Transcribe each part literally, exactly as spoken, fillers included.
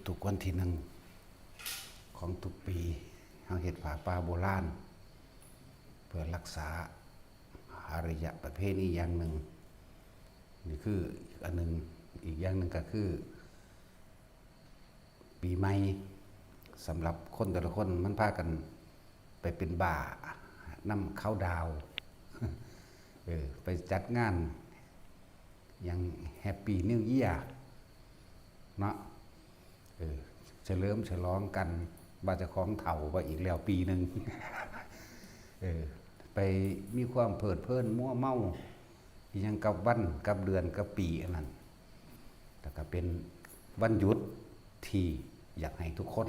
ทุกวันที่หนึ่งของทุกปี เฮาเฮ็ดผ้าป่าโบราณ เพื่อรักษาอารยประเพณีอย่างหนึ่ง นี่คืออีกอันหนึ่ง อีกอย่างหนึ่งก็คือ ปีใหม่ สำหรับคนแต่ละคนมันพากันไปเป็นบ้านำเคาน์ดาวน์ เออ ไปจัดงานอย่าง Happy New Year เนาะ เออ เฉลิมฉลองกันว่าเจ้าของเฒ่าไปอีกแล้วปีหนึ่ง เออ ไปมีความเพลิดเพลินมัวเมา อิหยังกับวันกับเดือนกับปีอันนั้น แล้วก็เป็นวันหยุดที่อยากให้ทุกคน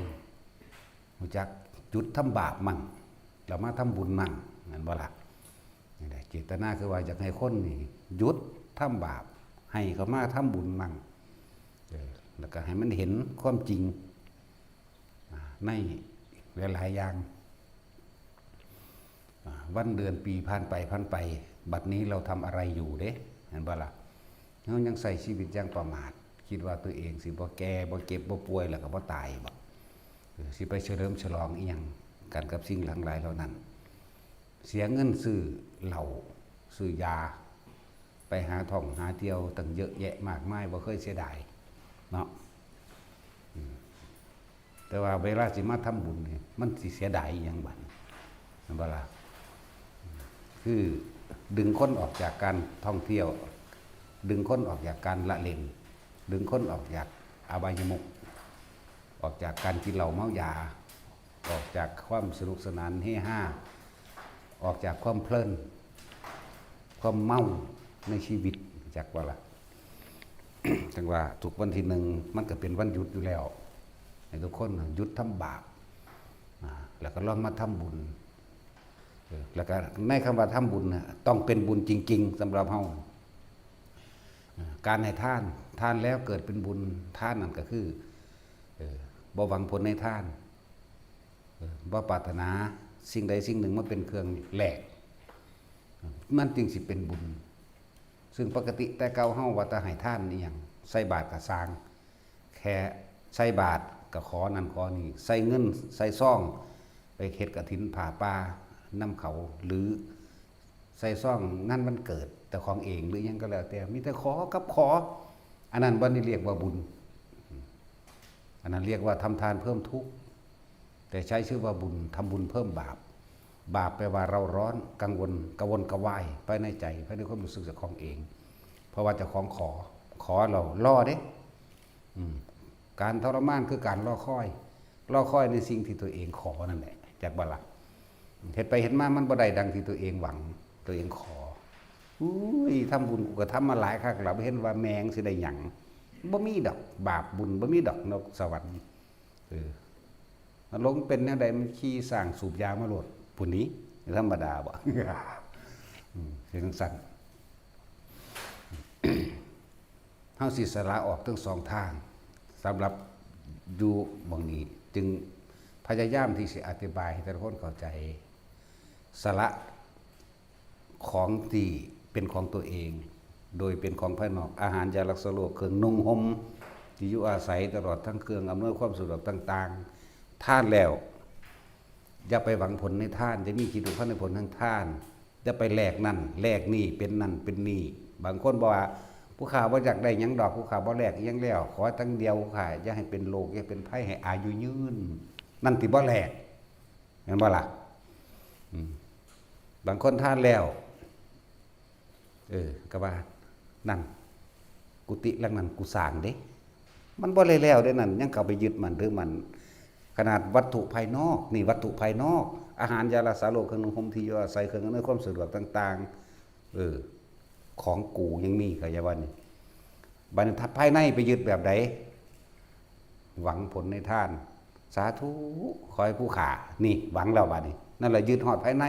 รู้จักหยุดทำบาปมั่ง แล้วมาทำบุญมั่ง แม่นบ่ล่ะ? นี่แหละ เจตนาคือว่าอยากให้คนนี่หยุดทำบาป ให้เขามาทำบุญมั่ง เออ แล้วก็ให้มันเห็นความจริง อ่า ในหลายๆอย่าง อ่า วันเดือนปีผ่านไปผ่านไป บัดนี้เราทำอะไรอยู่เด้ เห็นบ่ล่ะ? เรายังใช้ชีวิตอย่างประมาท คิดว่าตัวเองสิบ่แก่ บ่เจ็บ บ่ป่วย แล้วก็บ่ตายบ่ เออ สิไปเฉลิมฉลองอิหยังกันกับสิ่งทั้งหลายเหล่านั้น เสียเงินซื้อเหล้า ซื้อยา ไปหาท่องหาเที่ยวตั้งเยอะแยะมากมาย บ่เคยเสียดายเนาะ อืม แต่ว่าเวลาสิมาทำบุญนี่ มันสิเสียดายอิหยังบัดนี้ แม่นบ่ล่ะ? คือดึงคนออกจากการท่องเที่ยว ดึงคนออกจากการละเล่น ดึงคนออกจากอบายมุข ออกจากการกินเหล้าเมายา ออกจากความสนุกสนานเฮฮา ออกจากความเพลิน ความเมาในชีวิต จักว่าล่ะ จั่งว่าทุกวันที่หนึ่งมันก็เป็นวันหยุดอยู่แล้ว ให้ทุกคนหยุดทำบาป อ่า แล้วก็ลองมาทำบุญ เออ แล้วก็ในคำว่าทำบุญน่ะ ต้องเป็นบุญจริงๆ สำหรับเฮา อ่า การให้ทาน ทานแล้วเกิดเป็นบุญ ทานนั่นก็คือ เออ บ่หวังผลในทาน เออ บ่ปรารถนาสิ่งใดสิ่งหนึ่งมาเป็นเครื่องแลก มันจึงสิเป็นบุญ ซึ่งปกติแต่เก่าเฮาว่าแต่ให้ทานอิหยัง ใส่บาตรก็ซ่าง แค่ใส่บาตรก็ขอนั่นขอนี่ ใส่เงิน ใส่ซอง ไปเฮ็ดกฐินผ้าป่านำเขา หรือใส่ซองงานวันเกิดเจ้าของเอง หรือหยังก็แล้วแต่ มีแต่ขอกับขอ อันนั้นบ่ได้เรียกว่าบุญ อันนั้นเรียกว่าทำทานเพิ่มทุกข์ แต่ใช้ชื่อว่าบุญ ทำบุญเพิ่มบาป บาปแปลว่าเร่าร้อน กังวล กระวนกระวาย ภายในใจ ภายในความรู้สึกเจ้าของเอง เพราะว่าเจ้าของขอ ขอแล้วรอเด้ อืม การทรมานคือการรอคอย รอคอยในสิ่งที่ตัวเองขอนั่นแหละ จักบ่ล่ะ? เฮ็ดไปเฮ็ดมามันบ่ได้ดังที่ตัวเองหวัง ตัวเองขอ อุ้ย ทำบุญกูก็ทำมาหลายคักแล้ว บ่เห็นว่าแม่งสิได้หยัง บ่มีดอก บาปบุญบ่มีดอก นกสวรรค์ เออ นรกเป็นแนวใด มันขี่ช้างสูบยามาโลด ผู้นี้ ธรรมดาบ่ อืม เป็นจั่งซั้น เฮาสิสละออกทั้งสองทาง สำหรับอยู่หม่องนี้ จึงพยายามที่สิอธิบายให้แต่ละคนเข้าใจ สละของที่เป็นของตัวเอง โดยเป็นของภายนอก อาหาร ยารักษาโรค เครื่องนุ่งห่ม ที่อยู่อาศัย ตลอดทั้งเครื่องอำนวยความสะดวกต่างๆ ทานแล้ว อย่าไปหวังผลในทาน อย่ามีจิตผูกพันในผลทางทาน อย่าไปแลกนั่นแลกนี่ เป็นนั่นเป็นนี่ บางคนบอกว่า ผู้ข้าบ่อยากได้หยังดอก ผู้ข้าบ่แลกอิหยังแล้ว ขอตั้งเดียว ผู้ข้าอย่าให้เป็นโรค อย่าเป็นภัย ให้อายุยืน นั่นติบ่แลก แม่นบ่ล่ะ? อืม บางคนทานแล้ว เออ ก็ว่า นั่น กุฏิหลังนั้นกูสร้างเด้ มันบ่ได้แล้วเด้นั่น ยังเข้าไปยึดมั่นถือมั่น ขนาดวัตถุภายนอก นี่วัตถุภายนอก อาหาร ยารักษาโรค เครื่องนุ่งห่ม ที่อยู่อาศัย เครื่องอำนวยความสะดวกต่างๆ เออ ของกูยังมี เขาจะว่านี่ บัดนี้ถ้าภายในไปยึดแบบใด หวังผลในทาน สาธุ ขอให้ผู้ข้า นี่ หวังแล้วบัดนี้ นั่นแหละยึดฮอดภายใน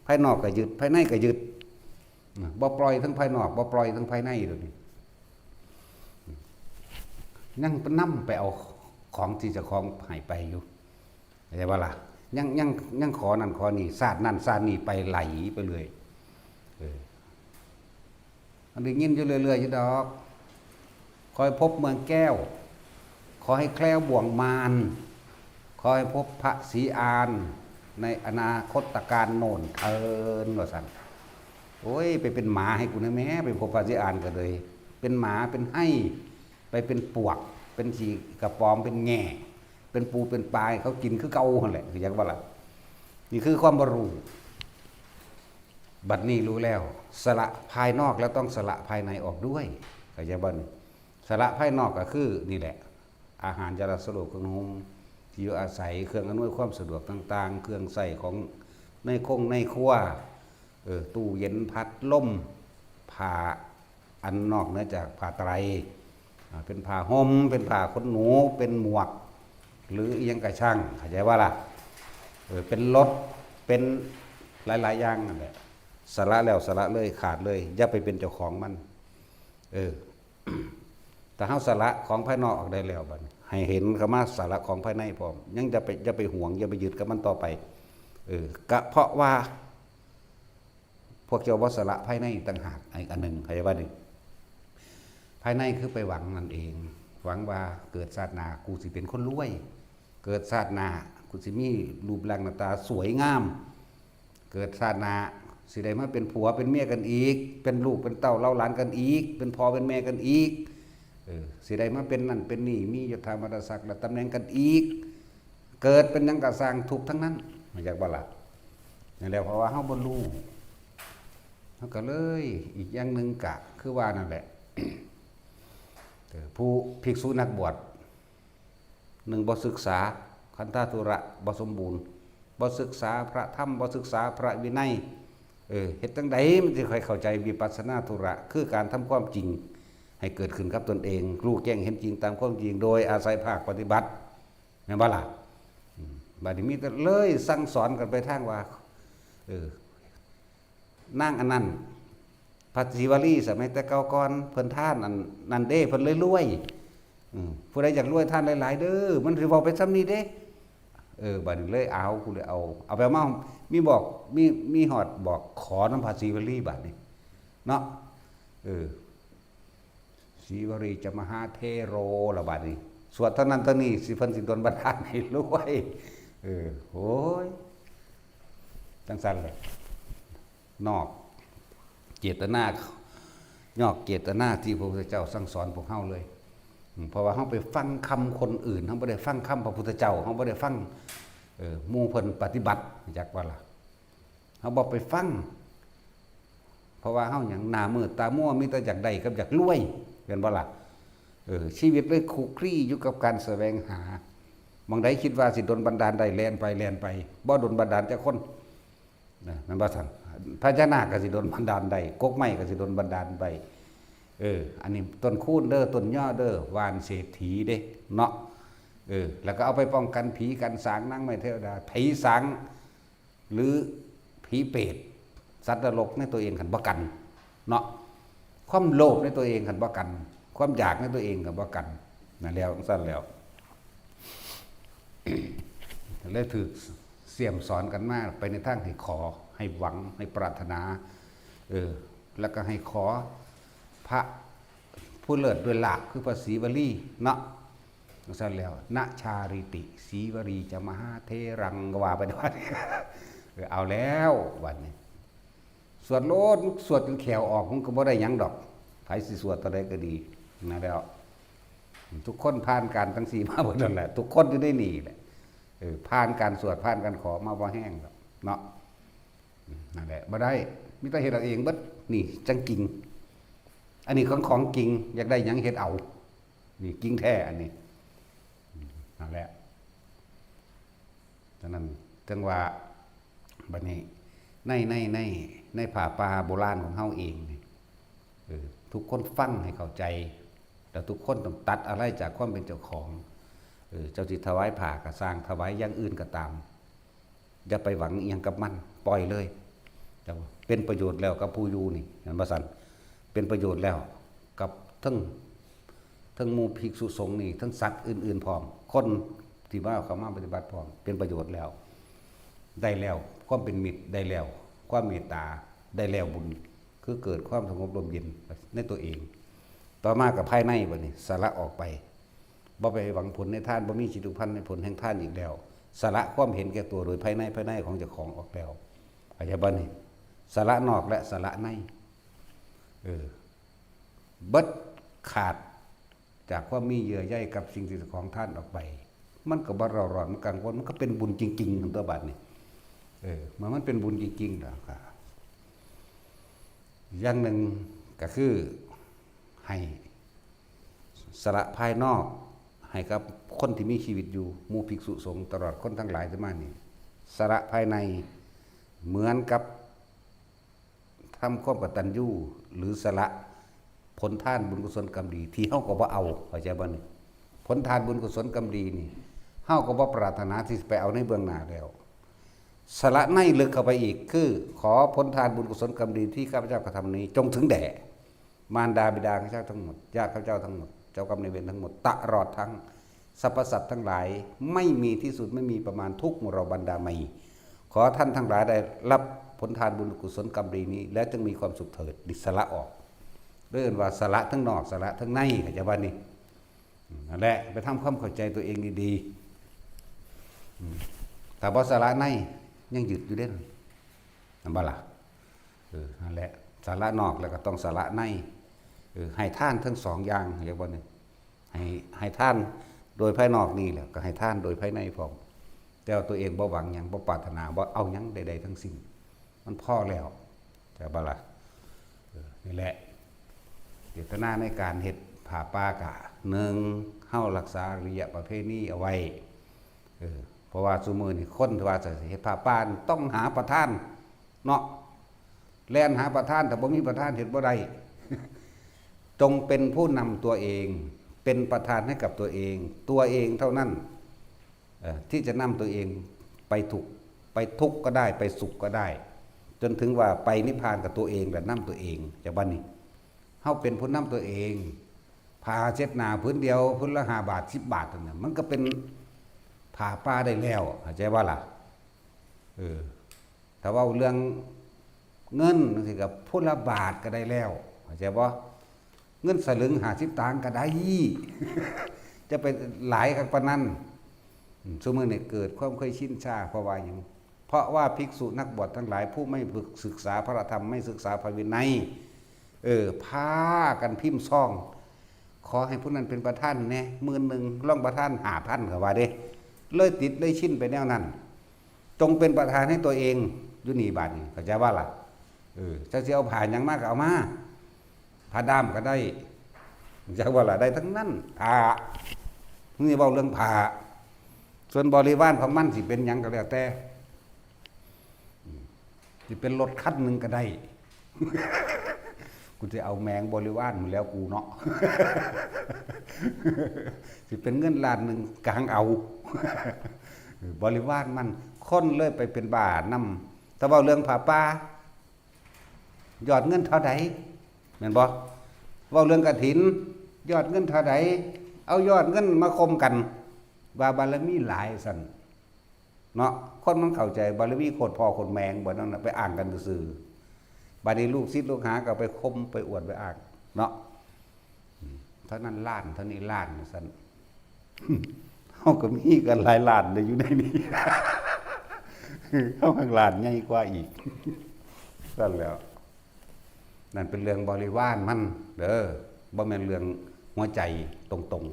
ภายนอกก็ยึด ภายในก็ยึด อืม บ่ปล่อยทั้งภายนอก บ่ปล่อยทั้งภายในเดี๋ยวนี้ ยังนำไปเอาของที่เจ้าของให้ไปอยู่ เข้าใจบ่ล่ะ? ยัง ยัง ยังขอนั่นขอนี่ ชาตินั่นชาตินี่ไปไหลไปเรื่อย เออ มันได้ยินอยู่เรื่อยๆ อยู่ดอก คอยพบเมืองแก้ว ขอให้แคล้วบ่วงมาร ขอให้พบพระศรีอานในอนาคตการโน่นเทิน ว่าซั่น โอ้ย ไปเป็นหมาให้กูแหน่แหม ไปพบพระศรีอานก็เลย เป็นหมา เป็นไฮ่ ไปเป็นปวก เป็นขี้กระป๋อม เป็นแง่ เป็นปู เป็นปลาให้เขากินคือเก่าหั่นแหละ คือหยังบ่ล่ะ นี่คือความบ่รู้ บัดนี้รู้แล้ว สละภายนอกแล้วต้องสละภายในออกด้วย เข้าใจบ่นี่ สละภายนอกก็คือนี่แหละ อาหาร ยารักษาโรค เครื่องนุ่งห่ม ที่อยู่อาศัย เครื่องอำนวยความสะดวกต่างๆ เครื่องใช้ของในคงในครัว เออ ตู้เย็น พัดลม ผ้า อันนอกเหนือจากผ้าไตร อ่า เป็นผ้าห่ม เป็นผ้าขนหนู เป็นหมวก หรืออิหยังกะช่าง เข้าใจบ่ล่ะ เออ เป็นรถ เป็นหลายๆ อย่างนั่นแหละ สละแล้วสละเลย ขาดเลย อย่าไปเป็นเจ้าของมัน เออ ถ้าเฮาสละของภายนอกออกได้แล้วบัดนี้ ให้เห็นคำว่าสละของภายในพร้อม ยังจะไป อย่าไปหวง อย่าไปยึดกับมันต่อไป เออ กะเพราะว่า พวกเจ้าบ่สละภายในต่างหาก อีกอันหนึ่ง เข้าใจบ่นี่ ภายในคือไปหวังนั่นเอง หวังว่าเกิดชาติหน้ากูสิเป็นคนรวย เกิดชาติหน้ากูสิมีรูปร่างหน้าตาสวยงาม เกิดชาติหน้าสิได้มาเป็นผัวเป็นเมียกันอีก เป็นลูกเป็นเต้าเล่าหลานกันอีก เป็นพ่อเป็นแม่กันอีก เออ สิได้มาเป็นนั่นเป็นนี่ มียศถาบรรดาศักดิ์และตำแหน่งกันอีก เกิดเป็นหยังกะซ่าง ทุกข์ทั้งนั้น เข้าใจบ่ล่ะ นั่นแหละ เพราะว่าเฮาบ่รู้ เฮาก็เลย อีกอย่างหนึ่งกะคือว่านั่นแหละ เออ ผู้ภิกษุนักบวช หนึ่ง บ่ศึกษา คันธะธุระบ่สมบูรณ์ บ่ศึกษาพระธรรม บ่ศึกษาพระวินัย เออ เฮ็ดจั่งใดมันสิค่อยเข้าใจวิปัสสนาธุระ คือการทำความจริงให้เกิดขึ้นกับตนเอง รู้แจ้งเห็นจริงตามความจริง โดยอาศัยภาคปฏิบัติ แม่นบ่ล่ะ อืม บัดนี้มีแต่เลยสั่งสอนกันไปทางว่า เออ นางอันนั้น พระศรีวลีสมัยแต่เก่าก่อน เพิ่นทานอันนั้นเด้ เพิ่นเลยรวย อืม ผู้ใดอยากรวยทานหลายๆ เด้อ มันสิเว้าไปส่ำนี้เด้ เออ บัดนี้เลยเอา กูเลยเอา เอาไปมา มีบอก มี มีฮอดบอกขอนำพระศรีวลีบัดนี้ เนาะ เออ ศรีวลีจะมหาเถโร ละบัดนี้ สวดเท่านั้นเท่านี้ สิเพิ่นสิดลบันดาลให้รวย เออ โอ้ย จั่งซั่นแหละ นอกเจตนา นอกเจตนาที่พระพุทธเจ้าสั่งสอนพวกเฮาเลย อืม เพราะว่าเฮาไปฟังคำคนอื่น เฮาบ่ได้ฟังคำพระพุทธเจ้า เฮาบ่ได้ฟัง เออ หมู่เพิ่นปฏิบัติ จักว่าล่ะ เฮาบ่ไปฟัง เพราะว่าเฮาหยัง หน้ามืดตามัว มีแต่อยากได้กับอยากรวย แม่นบ่ล่ะ เออ ชีวิตเลยคลุกคลีอยู่กับการแสวงหา หม่องใดคิดว่าสิดลบันดาลได้ แล่นไป แล่นไป บ่ดลบันดาลจักคน นะ แม่นบ่ซั่น พญานาคก็สิดลบันดาลได้ กกไม้ก็สิดลบันดาลไป เออ อันนี้ต้นคูนเด้อ ต้นยอเด้อ ว่านเศรษฐีเด้ เนาะ เออ แล้วก็เอาไปป้องกันผีกันสาง นางไม้เทวดา ผีสาง หรือผีเปรต สัตว์นรกในตัวเองคันบ่กัน เนาะ ความโลภในตัวเองคันบ่กัน ความอยากในตัวเองคันบ่กัน นั่นแล้ว จั่งซั่นแล้ว เลยถูกเสี่ยมสอนกันมาไปในทางให้ขอ ให้หวัง ให้ปรารถนา เออ แล้วก็ให้ขอพระผู้เลิศด้วยลาภ คือพระศรีวลี เนาะ จั่งซั่นแล้ว นะชาริติ ศรีวลีจะมหาเถรัง ก็ว่าไปว่า เออ เอาแล้ว บัดนี้ สวดโลด สวดจนแขวออก มันก็บ่ได้หยังดอก ไผสิสวดเท่าใดก็ดี นั่นแล้ว ทุกคนผ่านการจั่งซี้มาเบิดนั่นแหละ ทุกคนอยู่ในนี่แหละ เออ ผ่านการสวด ผ่านการขอมาบ่แห้งดอก เนาะ นั่นแหละ บ่ได้ มีแต่เฮ็ดเอาเองเบิด นี่จั่งจริง อันนี้ของ ของจริง อยากได้หยังเฮ็ดเอา นี่จริงแท้อันนี้ นั่นแหละ ฉะนั้นถึงว่า บัดนี้ ใน ใน ใน ในผ้าป่าโบราณของเฮาเองนี่ เออ ทุกคนฟังให้เข้าใจ แล้วทุกคนต้องตัดอะไรจากความเป็นเจ้าของ เออ เจ้าสิถวายผ้าก็ซ่าง ถวายอย่างอื่นก็ตาม อย่าไปหวังอิหยังกับมัน ปล่อยเลย เจ้า เป็นประโยชน์แล้วกับผู้อยู่นี่ แม่นบ่ซั่น เป็นประโยชน์แล้วกับทั้ง ทั้งหมู่ภิกษุสงฆ์นี่ ทั้งสัตว์อื่นๆพร้อม คนที่มาเข้ามาปฏิบัติพร้อม เป็นประโยชน์แล้ว ได้แล้วความเป็นมิตร ได้แล้วความเมตตา ได้แล้วบุญ คือเกิดความสงบร่มเย็นในตัวเอง ต่อมากับภายในบัดนี้ สละออกไป บ่ไปหวังผลในทาน บ่มีจิตผูกพันในผลแห่งทานอีกแล้ว สละความเห็นแก่ตัวโดยภายใน ภายในของเจ้าของออกแล้ว เข้าใจบ่นี่ สละนอกและสละใน เออ เบิดขาดจากความมีเยื่อใยกับสิ่งที่เจ้าของทานออกไป มันก็บ่เร่าร้อน มันกังวล มันก็เป็นบุญจริงๆ ของตัวบาดนี่ เออ มัน มันเป็นบุญจริงๆ แล้วก็ อย่างหนึ่งก็คือให้สละภายนอก ให้กับคนที่มีชีวิตอยู่ หมู่ภิกษุสงฆ์ ตลอดคนทั้งหลายที่มานี่ สละภายในเหมือนกับทำความกตัญญูหรือสละผลทานบุญกุศลกรรมดีที่เฮาก็บ่เอา เข้าใจบ่นี่ ผลทานบุญกุศลกรรมดีนี่ เฮาก็บ่ปรารถนาที่สิไปเอาในเบื้องหน้าแล้ว สละในลึกเข้าไปอีก คือขอผลทานบุญกุศลกรรมดีที่ข้าพเจ้ากระทำนี้จงถึงแด่มารดาบิดาข้าพเจ้าทั้งหมด ญาติข้าพเจ้าทั้งหมด เจ้ากรรมนายเวรทั้งหมด ตลอดทั้งสรรพสัตว์ทั้งหลาย ไม่มีที่สุด ไม่มีประมาณ ทุกหมู่เหล่าบรรดาไม่ ขอท่านทั้งหลายได้รับผลทานบุญกุศลกรรมดีนี้ แล้วจงมีความสุขเถิด นี่สละออก เรียกว่าสละทั้งนอก สละทั้งใน เข้าใจบ่นี่ อืม นั่นแหละ ไปทำความเข้าใจตัวเองดีๆ อืม ถ้าบ่สละใน ยังยึดอยู่เด้ นั่นบ่ล่ะ เออ นั่นแหละ สละนอกแล้วก็ต้องสละใน เออ ให้ทานทั้งสองอย่าง เรียกว่านี่ ให้ ให้ทานโดยภายนอกนี่แหละ ก็ให้ทานโดยภายในพร้อม แต่ว่าตัวเองบ่หวังหยัง บ่ปรารถนา บ่เอาหยังใดๆ ทั้งสิ้น มันพอแล้ว เข้าใจบ่ล่ะ เออ นี่แหละ เจตนาในการเฮ็ดผ้าป่ากะ หนึ่ง เฮารักษาอาริยประเพณีเอาไว้ เออ เพราะว่าซุมื้อนี่คนที่ว่าจะเฮ็ดผ้าป่านี่ต้องหาประธานเนาะ แล่นหาประธาน ถ้าบ่มีประธานเฮ็ดบ่ได้ จงเป็นผู้นำตัวเอง เป็นประธานให้กับตัวเอง ตัวเองเท่านั้น เอ่อ ที่จะนำตัวเองไปถูก ไปทุกข์ก็ได้ ไปสุขก็ได้ จนถึงว่าไปนิพพานกับตัวเองและนำตัวเอง จากบัดนี้ เฮาเป็นผู้นำตัวเอง ผ้าเช็ดหน้าผืนเดียว ผืนละห้าบาท สิบบาทนั่นน่ะ มันก็เป็นผ้าป่าได้แล้ว เข้าใจบ่ล่ะ เออ ถ้าเว้าเรื่องเงินจั่งซี้ก็ผู้ละบาทก็ได้แล้ว เข้าใจบ่ เงินสลึงห้าสิบสตางค์ก็ได้ จะไปหลายคักปานนั้น อืม ซุมื้อนี้เกิดความเคยชินชา เพราะว่าหยัง เพราะว่าภิกษุนักบวชทั้งหลายผู้ไม่ศึกษาพระธรรม ไม่ศึกษาพระวินัย เออ พากันพิมพ์ซอง ขอให้ผู้นั้นเป็นประธานแหน่ หมื่นหนึ่ง รองประธานห้าพัน ก็ว่าเด้ เลยติดเลยชินไปแนวนั้น จงเป็นประธานให้ตัวเอง อยู่นี่บาดนี้ เข้าใจบ่ล่ะ เออ จักสิเอาผ้าหยังมาก็เอามา ผ้าด้ามก็ได้ จักว่าล่ะ ได้ทั้งนั้น ผ้า นี่เว้าเรื่องผ้า ส่วนบริวารของมันสิเป็นหยังก็แล้วแต่ อืม สิเป็นรถคันหนึ่งก็ได้ กูจะเอาแมงบริวารหมดแล้วกูเนาะ สิเป็นเงินล้านหนึ่งกางเอา บริวารมัน คนเลยไปเป็นบ้านำ แต่เว้าเรื่องผ้าป่า ยอดเงินเท่าใด แม่นบ่ เว้าเรื่องกฐิน ยอดเงินเท่าใด เอายอดเงินมาคมกัน ว่าบารมีหลายซั่น เนาะ คนมันเข้าใจบารมีโคตรพ่อโคตรแม่ง บ่นั่นน่ะ ไปอ้างกันซื่อๆ บัดนี้ลูกศิษย์ลูกหาก็ไปคมไปอวดไปอ้าง เนาะ อืม เท่านั้นล้าน เท่านี้ล้าน ซั่น เฮาก็มีกันหลายล้านเลยอยู่ในนี้ เฮาข้างล้านใหญ่กว่าอีก ซั่นแหล้ว นั่นเป็นเรื่องบริวารมันเด้อ บ่แม่นเรื่องหัวใจตรง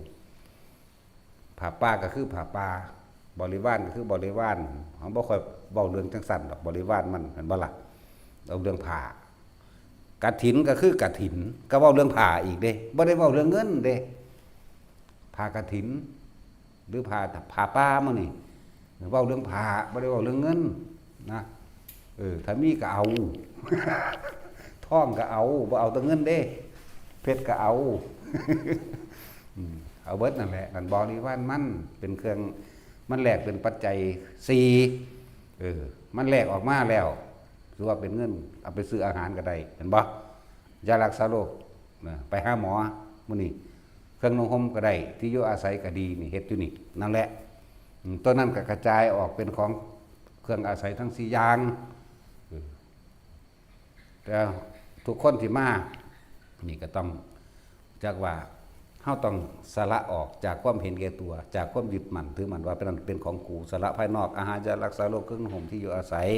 ๆ ผ้าป่าก็คือผ้าป่า บริวารก็คือบริวาร เฮาบ่ค่อยเว้าเรื่องจั่งซั่นดอก บริวารมัน แม่นบ่ล่ะ เอาเรื่องผ้า กฐินก็คือกฐิน ก็เว้าเรื่องผ้าอีกเด้ บ่ได้เว้าเรื่องเงินเด้ ผ้ากฐิน หรือผ้า ผ้าป่ามื้อนี้ เว้าเรื่องผ้า บ่ได้เว้าเรื่องเงินนะ เออ ถ้ามีก็เอา ทองก็เอา บ่เอาแต่เงินเด้ เพชรก็เอา อืม เอาเบิดนั่นแหละ นั่นบริวารมันเป็นเครื่อง มันแลกเป็นปัจจัยสี่ เออ มันแลกออกมาแล้ว ถือว่าเป็นเงิน เอาไปซื้ออาหารก็ได้ เห็นบ่ ยารักษาโรค นะ ไปหาหมอมื้อนี้ เครื่องนุ่งห่มก็ได้ ที่อยู่อาศัยก็ดี นี่ เฮ็ดอยู่นี่ นั่นแหละ อืม ตัวนั้นก็กระจายออกเป็นของเครื่องอาศัยทั้งสี่อย่าง เออ แต่ทุกคนที่มา นี่ก็ต้องจักว่า เฮาต้องสละออกจากความเห็นแก่ตัว จากความยึดมั่นถือมั่นว่าเป็นนั้นเป็นของกู สละภายนอก อาหาร ยา รักษาโรค เครื่องนุ่งห่ม ที่อยู่อาศัย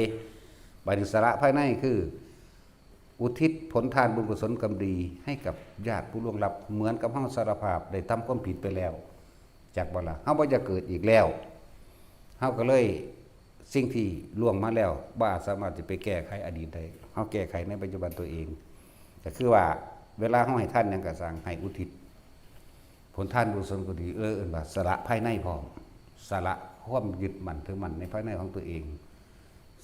บาดนี้สละภายในคือ อุทิศผลทานบุญกุศลกรรมดีให้กับญาติผู้ล่วงลับ เหมือนกับเฮาสารภาพได้ทำความผิดไปแล้ว จักบ่ล่ะ เฮาบ่อยากเกิดอีกแล้ว เฮาก็เลย สิ่งที่ล่วงมาแล้วบ่สามารถจะไปแก้ไขอดีตได้ เฮาแก้ไขในปัจจุบันตัวเอง ก็คือว่าเวลาเฮาให้ทานหยังก็ซ่าง ให้อุทิศผลทานบุญกุศลก็ดี เออ เอิ้นว่าสละภายในพร้อม สละความยึดมั่นถือมั่นในภายในของตัวเอง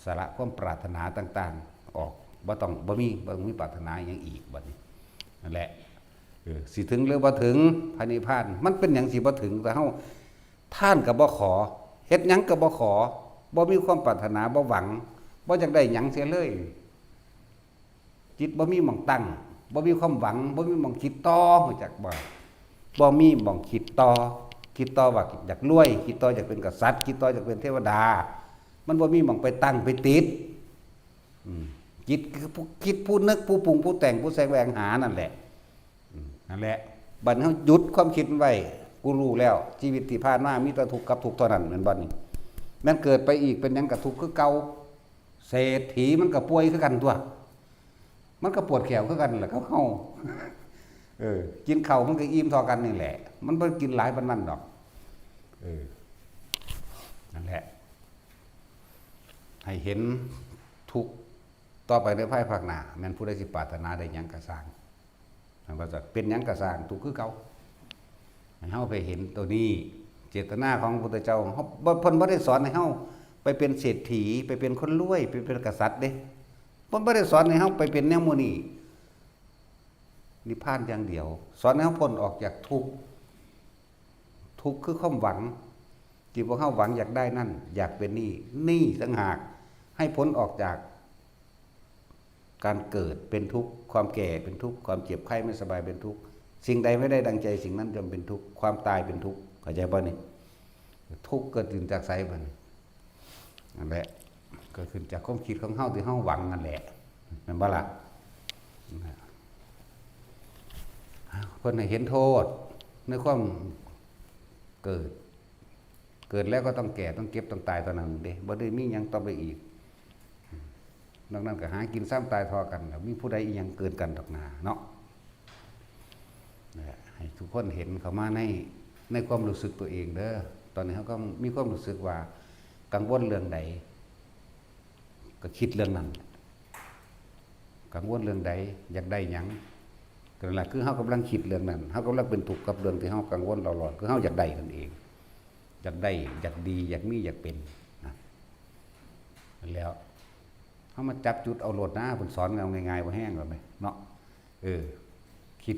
สละความปรารถนาต่างๆ ออก บ่ต้อง บ่มี บ่ต้องมีปรารถนาหยังอีกบัดนี้ นั่นแหละ เออ สิถึงหรือบ่ถึงพระนิพพาน มันเป็นหยังสิบ่ถึง แต่เฮาทานก็บ่ขอ เฮ็ดหยังก็บ่ขอ บ่มีความปรารถนา บ่หวัง บ่อยากได้หยังเสียเลย จิตบ่มีหม่องตั้ง บ่มีความหวัง บ่มีหม่องคิดต่อ รู้จักบ่ บ่มีหม่องคิดต่อ คิดต่อว่าอยากรวย คิดต่ออยากเป็นกษัตริย์ คิดต่ออยากเป็นเทวดา มันบ่มีหม่องไปตั้งไปติด อืม จิตคือผู้คิด ผู้นึก ผู้ปรุง ผู้แต่ง ผู้แสวงหานั่นแหละ อืม นั่นแหละ บัดเฮาหยุดความคิดมันไว้ กูรู้แล้ว ชีวิตที่ผ่านมามีแต่ทุกข์กับทุกข์เท่านั้น แม่นบ่นี่ แม่นเกิดไปอีกเป็นหยังก็ทุกข์คือเก่า เศรษฐีมันก็ป่วยคือกันตั๊ว มันก็ปวดแข้วคือกันแหละกับเฮา เออ กินข้าวมันก็อิ่มเท่ากันนี่แหละ มันบ่กินหลายปานนั้นดอก เออ นั่นแหละ ให้เห็นทุกข์ต่อไปในภายภาคหน้า แม่นผู้ใดสิปรารถนาได้หยังก็ซ่าง มันว่าจะเป็นหยังก็ซ่าง ทุกข์คือเก่า ให้เฮาไปเห็นตัวนี้ เจตนาของพระพุทธเจ้า เฮาบ่ เพิ่นบ่ได้สอนให้เฮาไปเป็นเศรษฐี ไปเป็นคนรวย ไปเป็นกษัตริย์เด้ เพิ่นบ่ได้สอนให้เฮาไปเป็นแนวหมู่นี้ นิพพานอย่างเดียว สอนให้เฮาพ้นออกจากทุกข์ ทุกข์คือความหวัง ที่พวกเฮาหวังอยากได้นั่น อยากเป็นนี่ นี่ต่างหาก ให้พ้นออกจาก การเกิดเป็นทุกข์ ความแก่เป็นทุกข์ ความเจ็บไข้ไม่สบายเป็นทุกข์ สิ่งใดไม่ได้ดังใจ สิ่งนั้นย่อมเป็นทุกข์ ความตายเป็นทุกข์ เข้าใจบ่นี่ ทุกข์เกิดขึ้นจากไสบ่นี่ นั่นแหละ เกิดขึ้นจากความคิดของเฮาที่เฮาหวังนั่นแหละ แม่นบ่ล่ะ เพิ่นให้เห็นโทษในความเกิด เกิดแล้วก็ต้องแก่ ต้องเจ็บ ต้องตายเท่านั้นเด้ บ่ได้มีหยังต่อไปอีก นอกนั้นก็หากินซ้ำตายทอกัน แล้วมีผู้ใดอีหยังเกินกันดอกนาเนาะ นะฮะ ให้ทุกคนเห็นเข้ามาใน ในความรู้สึกตัวเองเด้อ ตอนนี้เฮาก็มีความรู้สึกว่ากังวลเรื่องใด ก็คิดเรื่องนั้น กังวลเรื่องใด อยากได้หยัง ก็นั่นล่ะ คือเฮากำลังคิดเรื่องนั้น เฮากำลังเป็นทุกข์กับเรื่องที่เฮากังวลเร่าร้อน คือเฮาอยากได้นั่นเอง อยากได้ อยากดี อยากมี อยากเป็น นะ แล้ว เฮามาจับจุดเอาโลดนะ เพิ่นสอนเอาง่ายๆ บ่แฮงดอกแหม เนาะ เออ คิด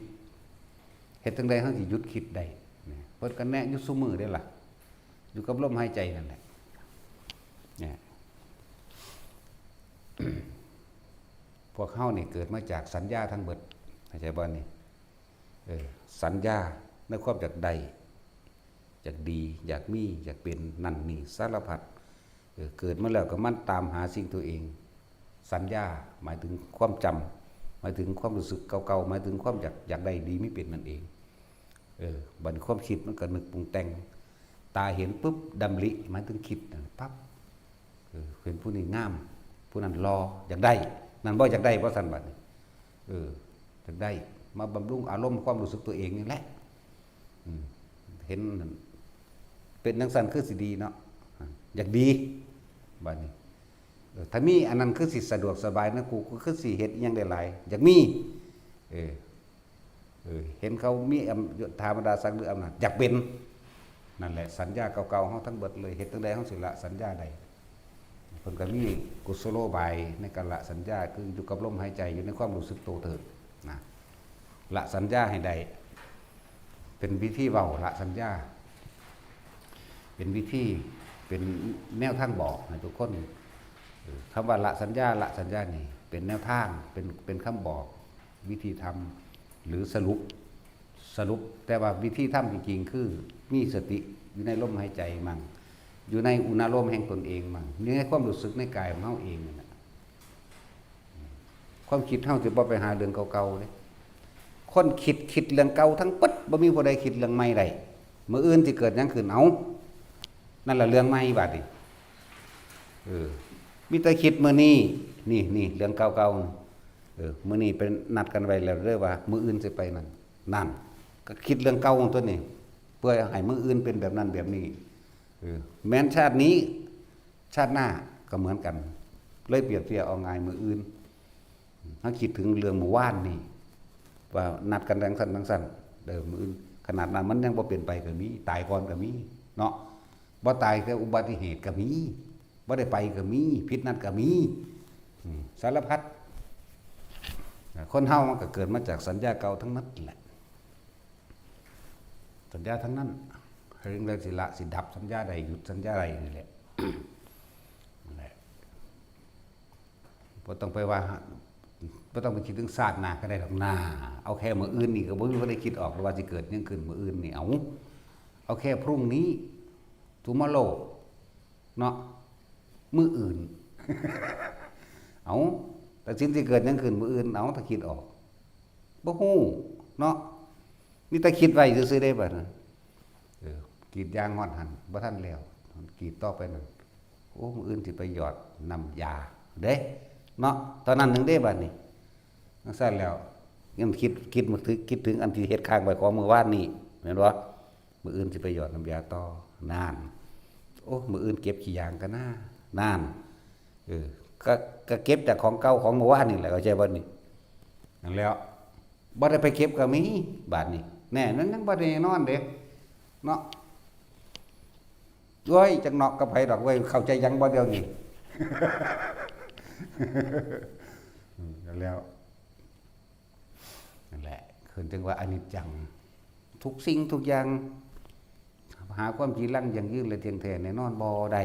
เฮ็ดจั่งใดเฮาสิหยุดคิดได้ นี่ เพิ่นก็แนะอยู่ซุมื้อเด้ล่ะ อยู่กับลมหายใจนั่นแหละ เนี่ย พวกเฮานี่เกิดมาจากสัญญาทั้งเบิด เข้าใจบ่นี่ เออ สัญญาในความอยากได้ อยากดี อยากมี อยากเป็น นั่นนี่ สารพัด เออ เกิดมาแล้วก็มันตามหาสิ่งตัวเอง สัญญาหมายถึงความจำ หมายถึงความรู้สึกเก่าๆ หมายถึงความอยาก อยากได้ดีมีเป็นนั่นเอง เออ บัดนี้ความคิดมันก็นึกปรุงแต่ง ตาเห็นปุ๊บ ดำริ หมายถึงคิดนั่นปั๊บ เออ เห็นผู้นี้งาม ผู้นั้นหล่อ อยากได้ นั่นบ่อยากได้บ่ซั่นบัดนี้ เออ อยากได้ มาบำรุงอารมณ์ความรู้สึกตัวเองนี่แหละ อืม เห็นนั่น เป็นจั่งซั่นคือสิดีเนาะ อยากดี บัดนี้ เออ ถ้ามีอันนั้นคือสิสะดวกสบายนะ กู กูคือสิเฮ็ดอิหยังได้หลาย อยากมี เออ เออ เห็นเขามีอำ ยศถาบรรดาศักดิ์หรืออำนาจ อยากเป็น นั่นแหละ สัญญาเก่าๆ เฮาทั้งเบิดเลย เฮ็ดจั่งใดเฮาสิละสัญญาได้ เพิ่นก็มีกุศโลบายในการละสัญญา คืออยู่กับลมหายใจ อยู่ในความรู้สึกโตเถิดนะ ละสัญญาให้ได้ เป็นวิธีเว้าละสัญญา เป็นวิธี เป็นแนวทางบอกให้ทุกคน เออ คำว่าละสัญญา ละสัญญานี่ เป็นแนวทาง เป็น เป็นคำบอก วิธีทำ หรือสรุป สรุป แต่ว่าวิธีทำจริงๆ คือมีสติอยู่ในลมหายใจมั่ง อยู่ในอุณาโลมแห่งตนเองมั่ง อยู่ในความรู้สึกในกายของเฮาเองนั่นแหละ ความคิดเฮาสิบ่ไปหาเรื่องเก่าๆ เด้ คนคิด คิดเรื่องเก่าทั้งเบิด บ่มีผู้ใดคิดเรื่องใหม่ได้ มื้ออื่นสิเกิดหยังขึ้น เอ้า นั่นล่ะเรื่องใหม่บาดนี้ เออ มีแต่คิดมื้อนี้ นี่ นี่ เรื่องเก่าๆ เออ มื้อนี้เป็นนัดกันไว้แล้วเด้อว่า มื้ออื่นสิไปนั่น นั่น ก็คิดเรื่องเก่าของตัวนี้ เพื่อให้มื้ออื่นเป็นแบบนั้นแบบนี้ เออ แม้นชาตินี้ ชาติหน้าก็เหมือนกัน เลยเปรียบเทียบเอาง่ายมื้ออื่น เฮาคิดถึงเรื่องมื้อวานนี่ ว่านัดกันจั่งซั้นจั่งซั้น เด้อ มื้ออื่น ขนาดนั้นมันยังบ่เป็นไปก็มี ตายก่อนก็มี เนาะ บ่ตายแต่อุบัติเหตุก็มี บ่ได้ไปก็มี ผิดนัดก็มี อืม สารพัด คนเฮามันก็เกิดมาจากสัญญาเก่าทั้งนั้นแหละ สัญญาทั้งนั้น เรื่องสิละสิดับสัญญาใด หยุดสัญญาใดนี่แหละ นั่นแหละ บ่ต้องไปว่า บ่ต้องไปคิดถึงชาติหน้าก็ได้ดอกนา เอาแค่มื้ออื่นนี่ก็บ่มีผู้ใดคิดออกว่าสิเกิดหยังขึ้นมื้ออื่นนี่ เอา เอาแค่พรุ่งนี้ tomorrow เนาะ มื้ออื่น เอา ตัดสินสิเกิดหยังขึ้นมื้ออื่น เอา ถ้าคิดออก บ่ฮู้ เนาะ มีแต่คิดไว้ซื่อๆ เด้บัดนั้น เออ กรีดยางฮอดหั่น บ่ทันแล้ว กรีดต่อไปนั่น โอ้ มื้ออื่นสิไปหยอดน้ำยา เด้ เนาะ ตอนนั้นหนึ่งเด้บัดนี้ จั่งซั้นแล้ว ยังคิด คิดมาถึง คิดถึงอันที่เฮ็ดค้างไว้ของมื้อวานนี้ แม่นบ่ มื้ออื่นสิไปหยอดน้ำยาต่อ นั่น โอ้ มื้ออื่นเก็บขี้ยางกันนะ นั่น เออ ก็ ก็เก็บจากของเก่าของมื้อวานนี่แหละ เข้าใจบ่นี่ นั่นแหล้ว บ่ได้ไปเก็บก็มี บาดนี้ แน่ มันยังบ่แน่นอนเด้ เนาะ โอ้ย จักเนาะกับไผดอกเว้ย เข้าใจหยังบ่เดี๋ยวนี้ อืม นั่นแหล้ว นั่นแหละ เพิ่นจึงว่าอนิจจัง ทุกสิ่งทุกอย่าง หาความจีรังยั่งยืนและเที่ยงแท้แน่นอนบ่ได้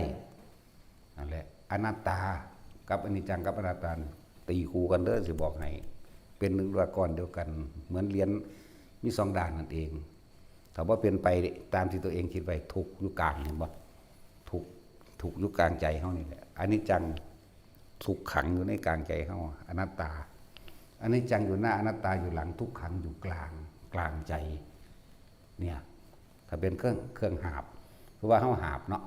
นั่นแหละ อนัตตากับอนิจจังกับอนัตตานี่ตีคู่กันเด้อ สิบอกให้ เป็นหนึ่งเดียวก้อนเดียวกัน เหมือนเหรียญมีสองด้านนั่นเอง ถ้าบ่เป็นไปตามที่ตัวเองคิดไว้ ทุกข์อยู่กลาง เห็นบ่ ทุกข์ ทุกข์อยู่กลางใจเฮานี่แหละ อนิจจัง ทุกขังอยู่ในกลางใจเฮา อนัตตา อนิจจังอยู่หน้า อนัตตาอยู่หลัง ทุกขังอยู่กลาง กลางใจ เนี่ย ถ้าเป็นเครื่อง เครื่องหาบ คือว่าเฮาหาบเนาะ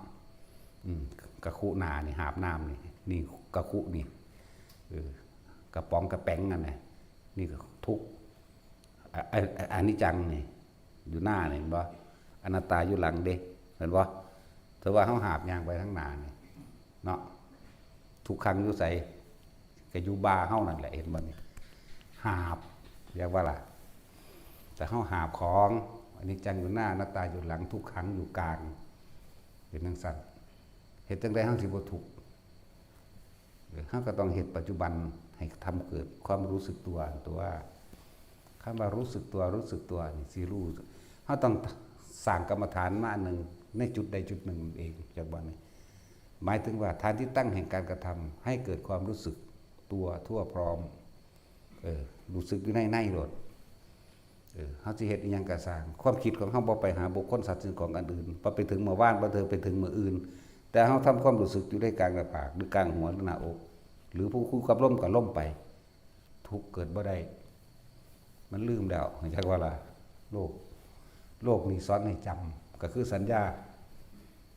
อืม กะคุหน้านี่ หาบน้ำนี่ นี่กะคุนี่ เออ กระป๋องกระแป๋งนั่นน่ะ นี่ก็ทุกข์ อะ อะ อะ อนิจจังนี่ อยู่หน้านี่ เห็นบ่ อนัตตาอยู่หลังเด้ เห็นบ่ ถือว่าเฮาหาบย่างไปทางหน้านี่ เนาะ ทุกขังอยู่ไส ก็อยู่บ่าเฮานั่นแหละ เห็นบ่นี่ หาบ เรียกว่าล่ะ แต่เฮาหาบของ อนิจจังอยู่หน้า อนัตตาอยู่หลัง ทุกขังอยู่กลาง เป็นจั่งซั้น เฮ็ดจั่งใดเฮาสิบ่ทุกข์ เออ เฮาก็ต้องเฮ็ดปัจจุบันให้ทำเกิดความรู้สึกตัว ตัว คำว่ารู้สึกตัว รู้สึกตัวนี่สิรู้ เฮาต้องสร้างกรรมฐานมาอันหนึ่ง ในจุดใดจุดหนึ่งนั่นเอง จากบ่านี้ หมายถึงว่าฐานที่ตั้งแห่งการกระทำให้เกิดความรู้สึกตัวทั่วพร้อม เออ รู้สึกอยู่ใน ในโลด เออ เฮาสิเฮ็ดอิหยังก็ซ่าง ความคิดของเฮาบ่ไปหาบุคคลสัตว์สิ่งของอันอื่น บ่ไปถึงมื้อวาน บ่เทิงไปถึงมื้ออื่น แต่เฮาทำความรู้สึกอยู่ในกลางหน้าผาก หรือกลางหัว หรือหน้าอก หรือผู้คู่กับลมก็ลมไป ทุกข์เกิดบ่ได้ มันลืมแล้ว จักว่าล่ะ โลก โลกนี่สอนให้จำ ก็คือสัญญา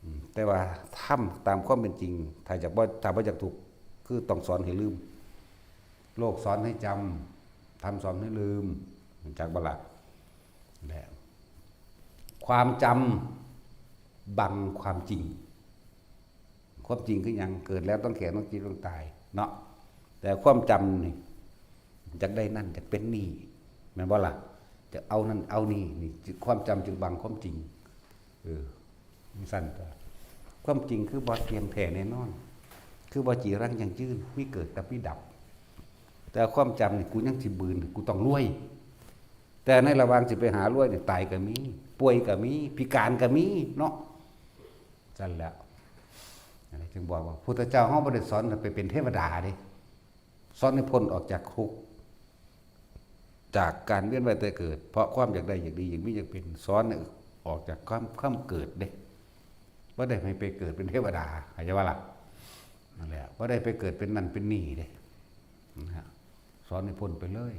อืม แต่ว่าทำตามความเป็นจริง ถ้าอยากบ่ ถ้าบ่อยากทุกข์ คือต้องสอนให้ลืม โลกสอนให้จำ ธรรมสอนให้ลืม จักบ่ล่ะ และ ความจำบังความจริง ความจริงคือหยัง เกิดแล้วต้องแก่ ต้องเจ็บ ต้องตาย เนาะ แต่ความจำนี่ อยากได้นั่น อยากเป็นนี่ แม่นบ่ล่ะ จะเอานั่นเอานี่ นี่ ความจำจึงบังความจริง เออ จั่งซั้นตัว ความจริงคือบ่เที่ยงแท้แน่นอน คือบ่จีรังยั่งยืน มีเกิดกับมีดับ แต่ความจำนี่ กูยังสิบืน กูต้องรวย แต่ในระหว่างสิไปหารวยนี่ ตายก็มี ป่วยก็มี พิการก็มี เนาะ จั่งซั้นแหละ อันนี้จึงบอกว่า พุทธเจ้าเฮาบ่ได้สอนให้ไปเป็นเทวดาเด้ สอนให้พ้นออกจากทุกข์ จากการเวียนว่ายตายเกิด เพราะความอยากได้อยากดีอยากมีอยากเป็น สอนให้ออกจากความ ความเกิดเด้ บ่ได้ให้ไปเกิดเป็นเทวดา เข้าใจบ่ล่ะ นั่นแหละ บ่ได้ไปเกิดเป็นนั่นเป็นนี่เด้ นะฮะ สอนให้พ้นไปเลย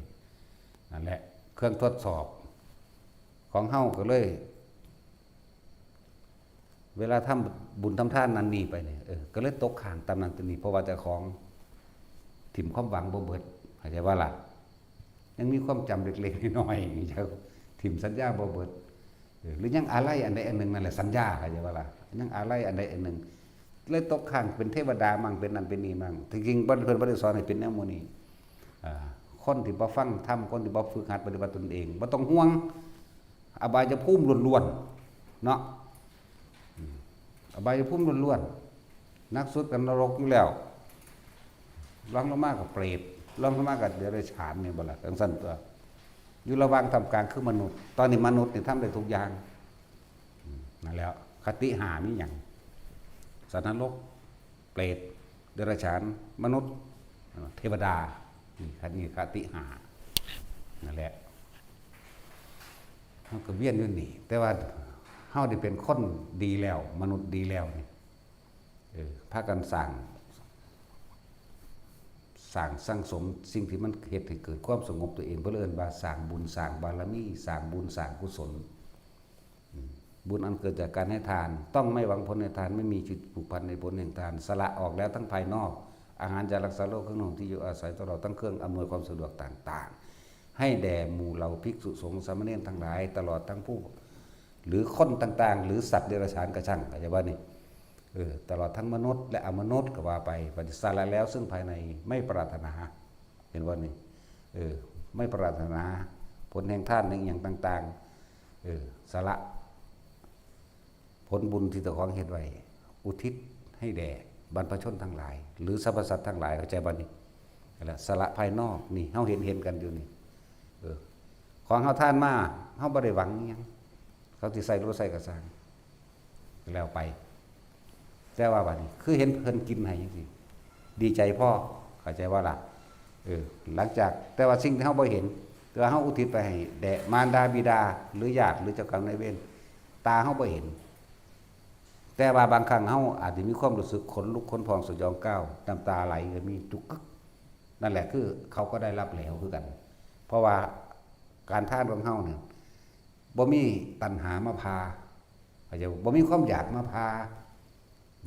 นั่นแหละ เครื่องทดสอบของเฮาก็เลย เวลาทำบุญทำทานนั่นนี่ไปเนี่ย เออ ก็เลยตกค้างตามนั้นตามนี้ เพราะว่าเจ้าของถิ่มความหวังบ่เบิด เข้าใจว่าล่ะ ยังมีความจำเล็กๆน้อยๆ ยังถิ่มสัญญาบ่เบิด เออ หรือยังอาลัยอันใดอันหนึ่งนั่นแหละ สัญญา เข้าใจว่าล่ะ ยังอาลัยอันใดอันหนึ่ง เลยตกค้างเป็นเทวดามั่ง เป็นนั่นเป็นนี่มั่ง ที่จริงเพิ่นบ่ได้สอนให้เป็นแนวหมู่นี้ อ่า คนที่บ่ฟังธรรม คนที่บ่ฝึกหัดปฏิบัติตนเอง บ่ต้องห่วง อบายภูมิล้วนๆ เนาะ อืม อบายภูมิล้วนๆ หนักสุดก็นรกอยู่แล้ว รองลงมาก็เปรต รองลงมาก็เดรัจฉานนี่บ่ล่ะ จั่งซั้นตั๊ว อยู่ระหว่างท่ามกลางคือมนุษย์ ตอนนี้มนุษย์นี่ทำได้ทุกอย่าง อืม นั่นแหละ คติห้ามีหยัง สัตว์นรก เปรต เดรัจฉาน มนุษย์ เทวดา นี่คติ นี่คติห้า นั่นแหละ เฮาก็เวียนอยู่นี่ แต่ว่าเฮาได้เป็นคนดีแล้ว มนุษย์ดีแล้วนี่ เออ พากันสร้าง สร้างสั่งสมสิ่งที่มันเฮ็ดให้เกิดความสงบตัวเอง เพิ่นเอิ้นว่าสร้างบุญ สร้างบารมี สร้างบุญ สร้างกุศล อืม บุญอันเกิดจากการให้ทาน ต้องไม่หวังผลในทาน ไม่มีจิตผูกพันในผลแห่งทาน สละออกแล้วทั้งภายนอก อาหาร ยารักษาโรค เครื่องนุ่งห่ม ที่อยู่อาศัย ตลอดทั้งเครื่องอำนวยความสะดวกต่างๆ ให้แด่หมู่เหล่าภิกษุสงฆ์สามเณรทั้งหลาย ตลอดทั้งผู้ หรือคนต่างๆ หรือสัตว์เดรัจฉานก็ช่าง เข้าใจบ่นี่ เออ ตลอดทั้งมนุษย์และอมนุษย์ก็ว่าไป บัดนี้สละแล้วซึ่งภายใน ไม่ปรารถนา เห็นบ่นี่ เออ ไม่ปรารถนาผลแห่งทานแห่งหยังต่างๆ เออ สละผลบุญที่เจ้าของเฮ็ดไว้ อุทิศให้แด่บรรพชนทั้งหลาย หรือสรรพสัตว์ทั้งหลาย เข้าใจบ่นี่ นั่นแหละ สละภายนอกนี่ เฮาเห็น เห็นกันอยู่นี่ เออ ของเฮาทานมา เฮาบ่ได้หวังอิหยัง เขาสิใส่หรือบ่ใส่ก็ซ่าง แล้วไป แต่ว่าบัดนี้ คือเห็นเพิ่นกินให้จั่งซี้ ดีใจพอ เข้าใจบ่ล่ะ เออ หลังจาก แต่ว่าสิ่งที่เฮาบ่เห็น แต่ว่าเฮาอุทิศไปให้แด่มารดาบิดา หรือญาติ หรือเจ้ากรรมนายเวร ตาเฮาบ่เห็น แต่ว่าบางครั้งเฮาอาจจะมีความรู้สึกขนลุกขนพองสยองกราว น้ำตาไหลก็มี จุกกึก นั่นแหละ คือเขาก็ได้รับแล้วคือกัน เพราะว่าการทานของเฮาเนี่ย บ่มีตัณหามาพา เข้าใจบ่ บ่มีความอยากมาพา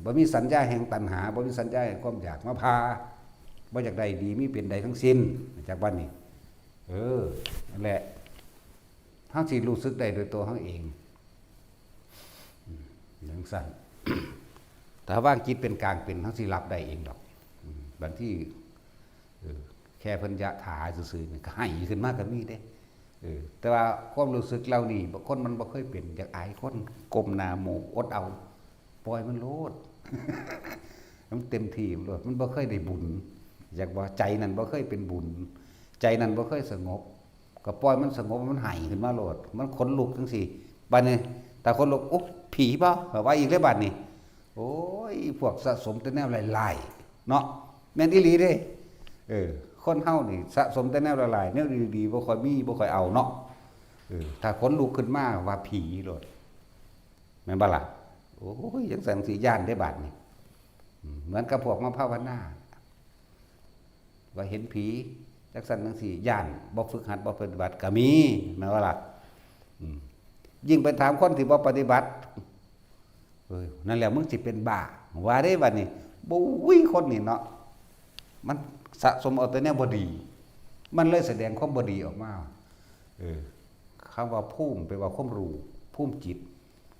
บ่มีสัญญาแห่งตัณหา บ่มีสัญญาแห่งความอยากมาพา บ่อยากได้ดีมีเป็นใดทั้งสิ้น จากบัดนี้ เออ นั่นแหละ เฮาสิรู้สึกได้โดยตัวเฮาเอง อืม จั่งซั้น ถ้าวางจิตเป็นกลางเป็น เฮาสิรับได้เองดอก อืม บางที เออ แค่เพิ่นยะถาซื่อๆนี่ก็ไห้ขึ้นมาก็มีเด้ เออ แต่ว่าความรู้สึกเหล่านี้ บางคนมันบ่เคยเป็น อยากอายคน ก้มหน้าหมู่ อดเอา ปล่อยมันโลด มันเต็มที่มันโลด มันบ่เคยได้บุญ อยากว่าใจนั่นบ่เคยเป็นบุญ ใจนั่นบ่เคยสงบ ก็ปล่อยมันสงบ มันไห้ขึ้นมาโลด มันขนลุกจั่งซี้ บัดนี้ ถ้าขนลุก อุ๊บ ผีบ่ ว่าอีกเลยบัดนี้ โอ้ย พวกสะสมแต่แนวร้ายๆ เนาะ แม่นอีหลีเด้ เออ คนเฮานี่สะสมแต่แนวร้ายๆ แนวดีๆ บ่ค่อยมี บ่ค่อยเอาเนาะ เออ ถ้าขนลุกขึ้นมาว่าผีโลด แม่นบ่ล่ะ โอ้ย จั่งซั้นสิย้านเด้บาดนี้ อืม เหมือนกับพวกมาภาวนา ว่าเห็นผี จั่งซั้นจั่งซี้ ย้าน บ่ฝึกหัด บ่ปฏิบัติก็มี แม่นบ่ล่ะ อืม ยิ่งไปถามคนที่บ่ปฏิบัติ เออ นั่นแหละ มึงสิเป็นบ้า ว่าเด้บัดนี้ บุ้ย คนนี่เนาะ มันสะสมเอาแต่แนวบ่ดี มันเลยแสดงความบ่ดีออกมา เออ คำว่าภูมิ แปลว่าความรู้ ภูมิจิต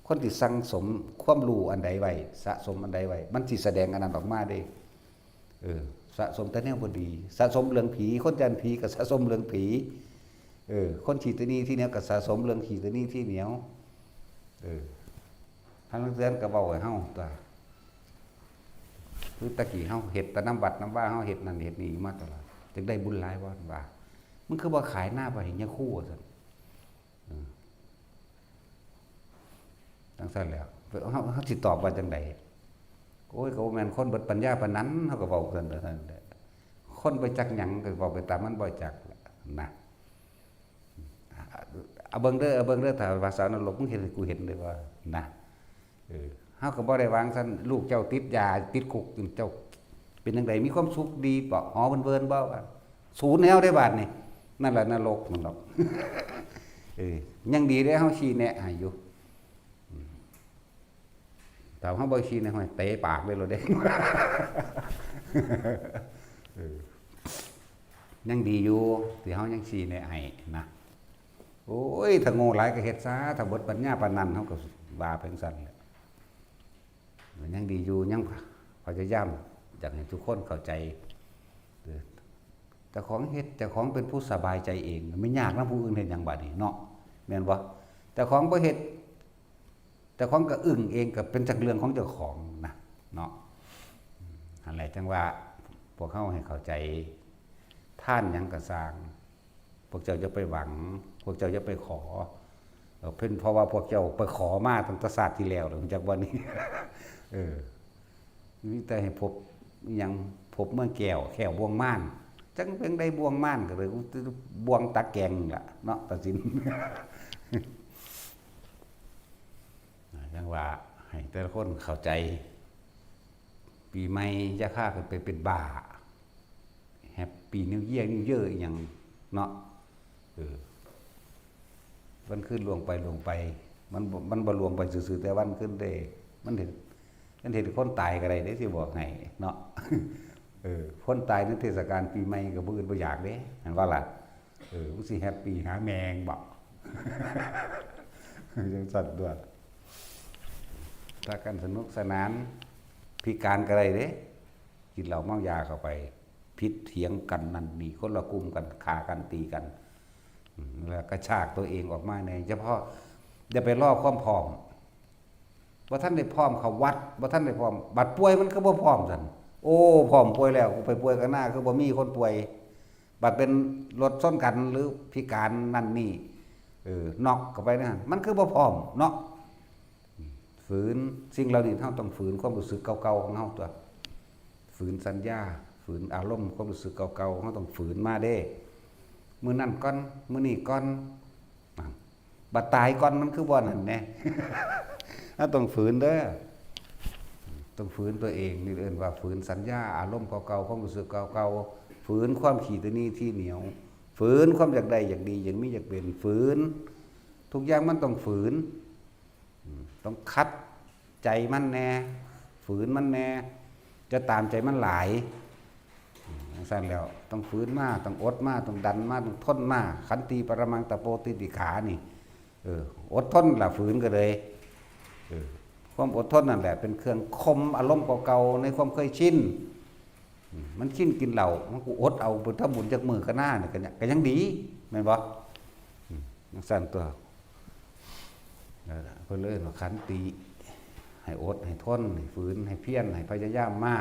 คนที่สั่งสมความรู้อันใดไว้ สะสมอันใดไว้ มันสิแสดงอันนั้นออกมาเด้ เออ สะสมแต่แนวบ่ดี สะสมเรื่องผี คนย้านผีก็สะสมเรื่องผี เออ คนขี้ตะหนี่ขี้เหนียวก็สะสมเรื่องขี้ตะหนี่ขี้เหนียว เออ ทางเทื่อนก็เว้าให้เฮาตั๊ว คือตะกี้เฮาเฮ็ดแต่นำวัดนำวา เฮาเฮ็ดนั่นเฮ็ดนี่มาตลอด จักได้บุญหลายบ่ ว่า มึงคือบ่ขายนาไปให้ยาคูว่าซั่น อืม จั่งซั้นแหล้ว เฮา เฮาสิตอบว่าจั่งใด โอ้ย ก็บ่แม่นคนเบิดปัญญาปานนั้น เฮาก็เว้ากันเท่านั้นแหละ คนบ่จักหยังก็เว้าไปตามมันบ่จักนะ เอาเบิ่งเด้อ เอาเบิ่งเด้อ ถ้าว่าสาวนรก มึงเฮ็ดให้กูเห็นเด้อว่านะ เออ เฮาก็บ่ได้วางซั่น ลูกเจ้าติดยา ติดคุก เจ้าเป็นจั่งใด มีความสุขดีบ่ หอเวินๆ บ่ ว่า ศูนย์แล้วเด้บาดนี้ นั่นแหละนรกมันดอก เออ ยังดีได้เฮาชี้แนะให้อยู่ อืม ถ้าเฮาบ่ชี้แนะ ห้วย เตะปากเลยโลดเด้ เออ ยังดีอยู่ที่เฮายังชี้แนะให้นะ โอ้ย ถ้าโง่หลายก็เฮ็ดซะ ถ้าเบิดปัญญาปานนั้น เฮาก็ว่าไปจั่งซั้นแหละ ยังดีอยู่ ยังพยายามอยากให้ทุกคนเข้าใจ เออ เจ้าของเฮ็ด เจ้าของเป็นผู้สบายใจเอง ไม่ยากนำผู้อื่นเฮ็ดหยังบาดนี้เนาะ แม่นบ่ เจ้าของบ่เฮ็ด เจ้าของก็อึ้งเอง ก็เป็นจักเรื่องของเจ้าของนะ เนาะ นั่นแหละ จั่งว่าพวกเฮาให้เข้าใจ ทานหยังก็ซ่าง พวกเจ้าอย่าไปหวัง พวกเจ้าอย่าไปขอ เออ เพิ่น เพราะว่าพวกเจ้าไปขอมาตั้งแต่ชาติที่แล้วแล้ว จักว่านี้ เออ มีแต่ให้พบอิหยัง พบเมืองแก้ว แคล้วบ่วงม่าน จั่งเป็นได้บ่วงม่านก็เลย บ่วงตักแกงล่ะเนาะ ตัดสิน จั่งว่าให้แต่ละคนเข้าใจ ปีใหม่อย่าพากันไปเป็นบ้า Happy New Year New Year อีหยังเนาะ เออ วันคืนล่วงไปล่วงไป มันบ่ มันบ่ล่วงไปซื่อๆ แต่วันคืนเด้ มันเห็น มันเห็นคนตายก็ได้เด้ สิบอกให้เนาะ เออ คนตายในเทศกาลปีใหม่ก็บ่อึดบ่อยากเด้ หั้นว่าล่ะ เออ มึงสิ Happy หาแม่งบ่ จั่งซั้นตั๊ว พากันสนุกสนาน พิการก็ได้เด้ กินเหล้าเมายาเข้าไป ผิดเถียงกันนั่นนี่ คนละกลุ่มกัน ฆ่ากันตีกัน อืม แล้วกระชากตัวเองออกมาแหน่ เฉพาะอย่าไปรอความพร้อม บ่ทันได้พร้อมเข้าวัด บ่ทันได้พร้อม บัดป่วยมันคือบ่พร้อมซั่น โอ้ พร้อมป่วยแล้ว กูไปป่วยข้างหน้า คือบ่มีคนป่วย บัดเป็นรถชนกันหรือพิการนั่นนี่ เออ น็อกเข้าไปนะ มันคือบ่พร้อมเนาะ ฝืนสิ่งเหล่านี้ เฮาต้องฝืนความรู้สึกเก่าๆของเฮาตั๊ว ฝืนสัญญา ฝืนอารมณ์ความรู้สึกเก่าๆ เฮาต้องฝืนมาเด้ มื้อนั้นก่อน มื้อนี้ก่อน บัดตายก่อนมันคือบ่นั่นแหน่ เฮาต้องฝืนเด้อ ต้องฝืนตัวเอง นี่เอิ้นว่าฝืนสัญญา อารมณ์เก่าๆ ความรู้สึกเก่าๆ ฝืนความขี้ตะหนี่ทีเหนียว ฝืนความอยากได้อยากดีอยากมีอยากเป็น ฝืน ทุกอย่างมันต้องฝืน อืม ต้องขัดใจมันแหน่ ฝืนมันแหน่ จะตามใจมันหลาย อืม จั่งซั้นแล้ว ต้องฝืนมา ต้องอดมา ต้องดันมา ต้องทนมา ขันติปรมังตะโปติติขานี่ เออ อดทนล่ะ ฝืนก็เลย เออ ความอดทนนั่นแหละ เป็นเครื่องข่มอารมณ์เก่าๆ ในความเคยชิน อืม มันชินกินเหล้า มันก็อดเอา ไปทำบุญจักมื้อก็น่า นี่ก็ยัง ก็ยังดี แม่นบ่ อืม จั่งซั้นตั๊ว เออ เพิ่นเลยเอิ้นว่าขันติ ให้อด ให้ทน ให้ฝืน ให้เพียร ให้พยายามมา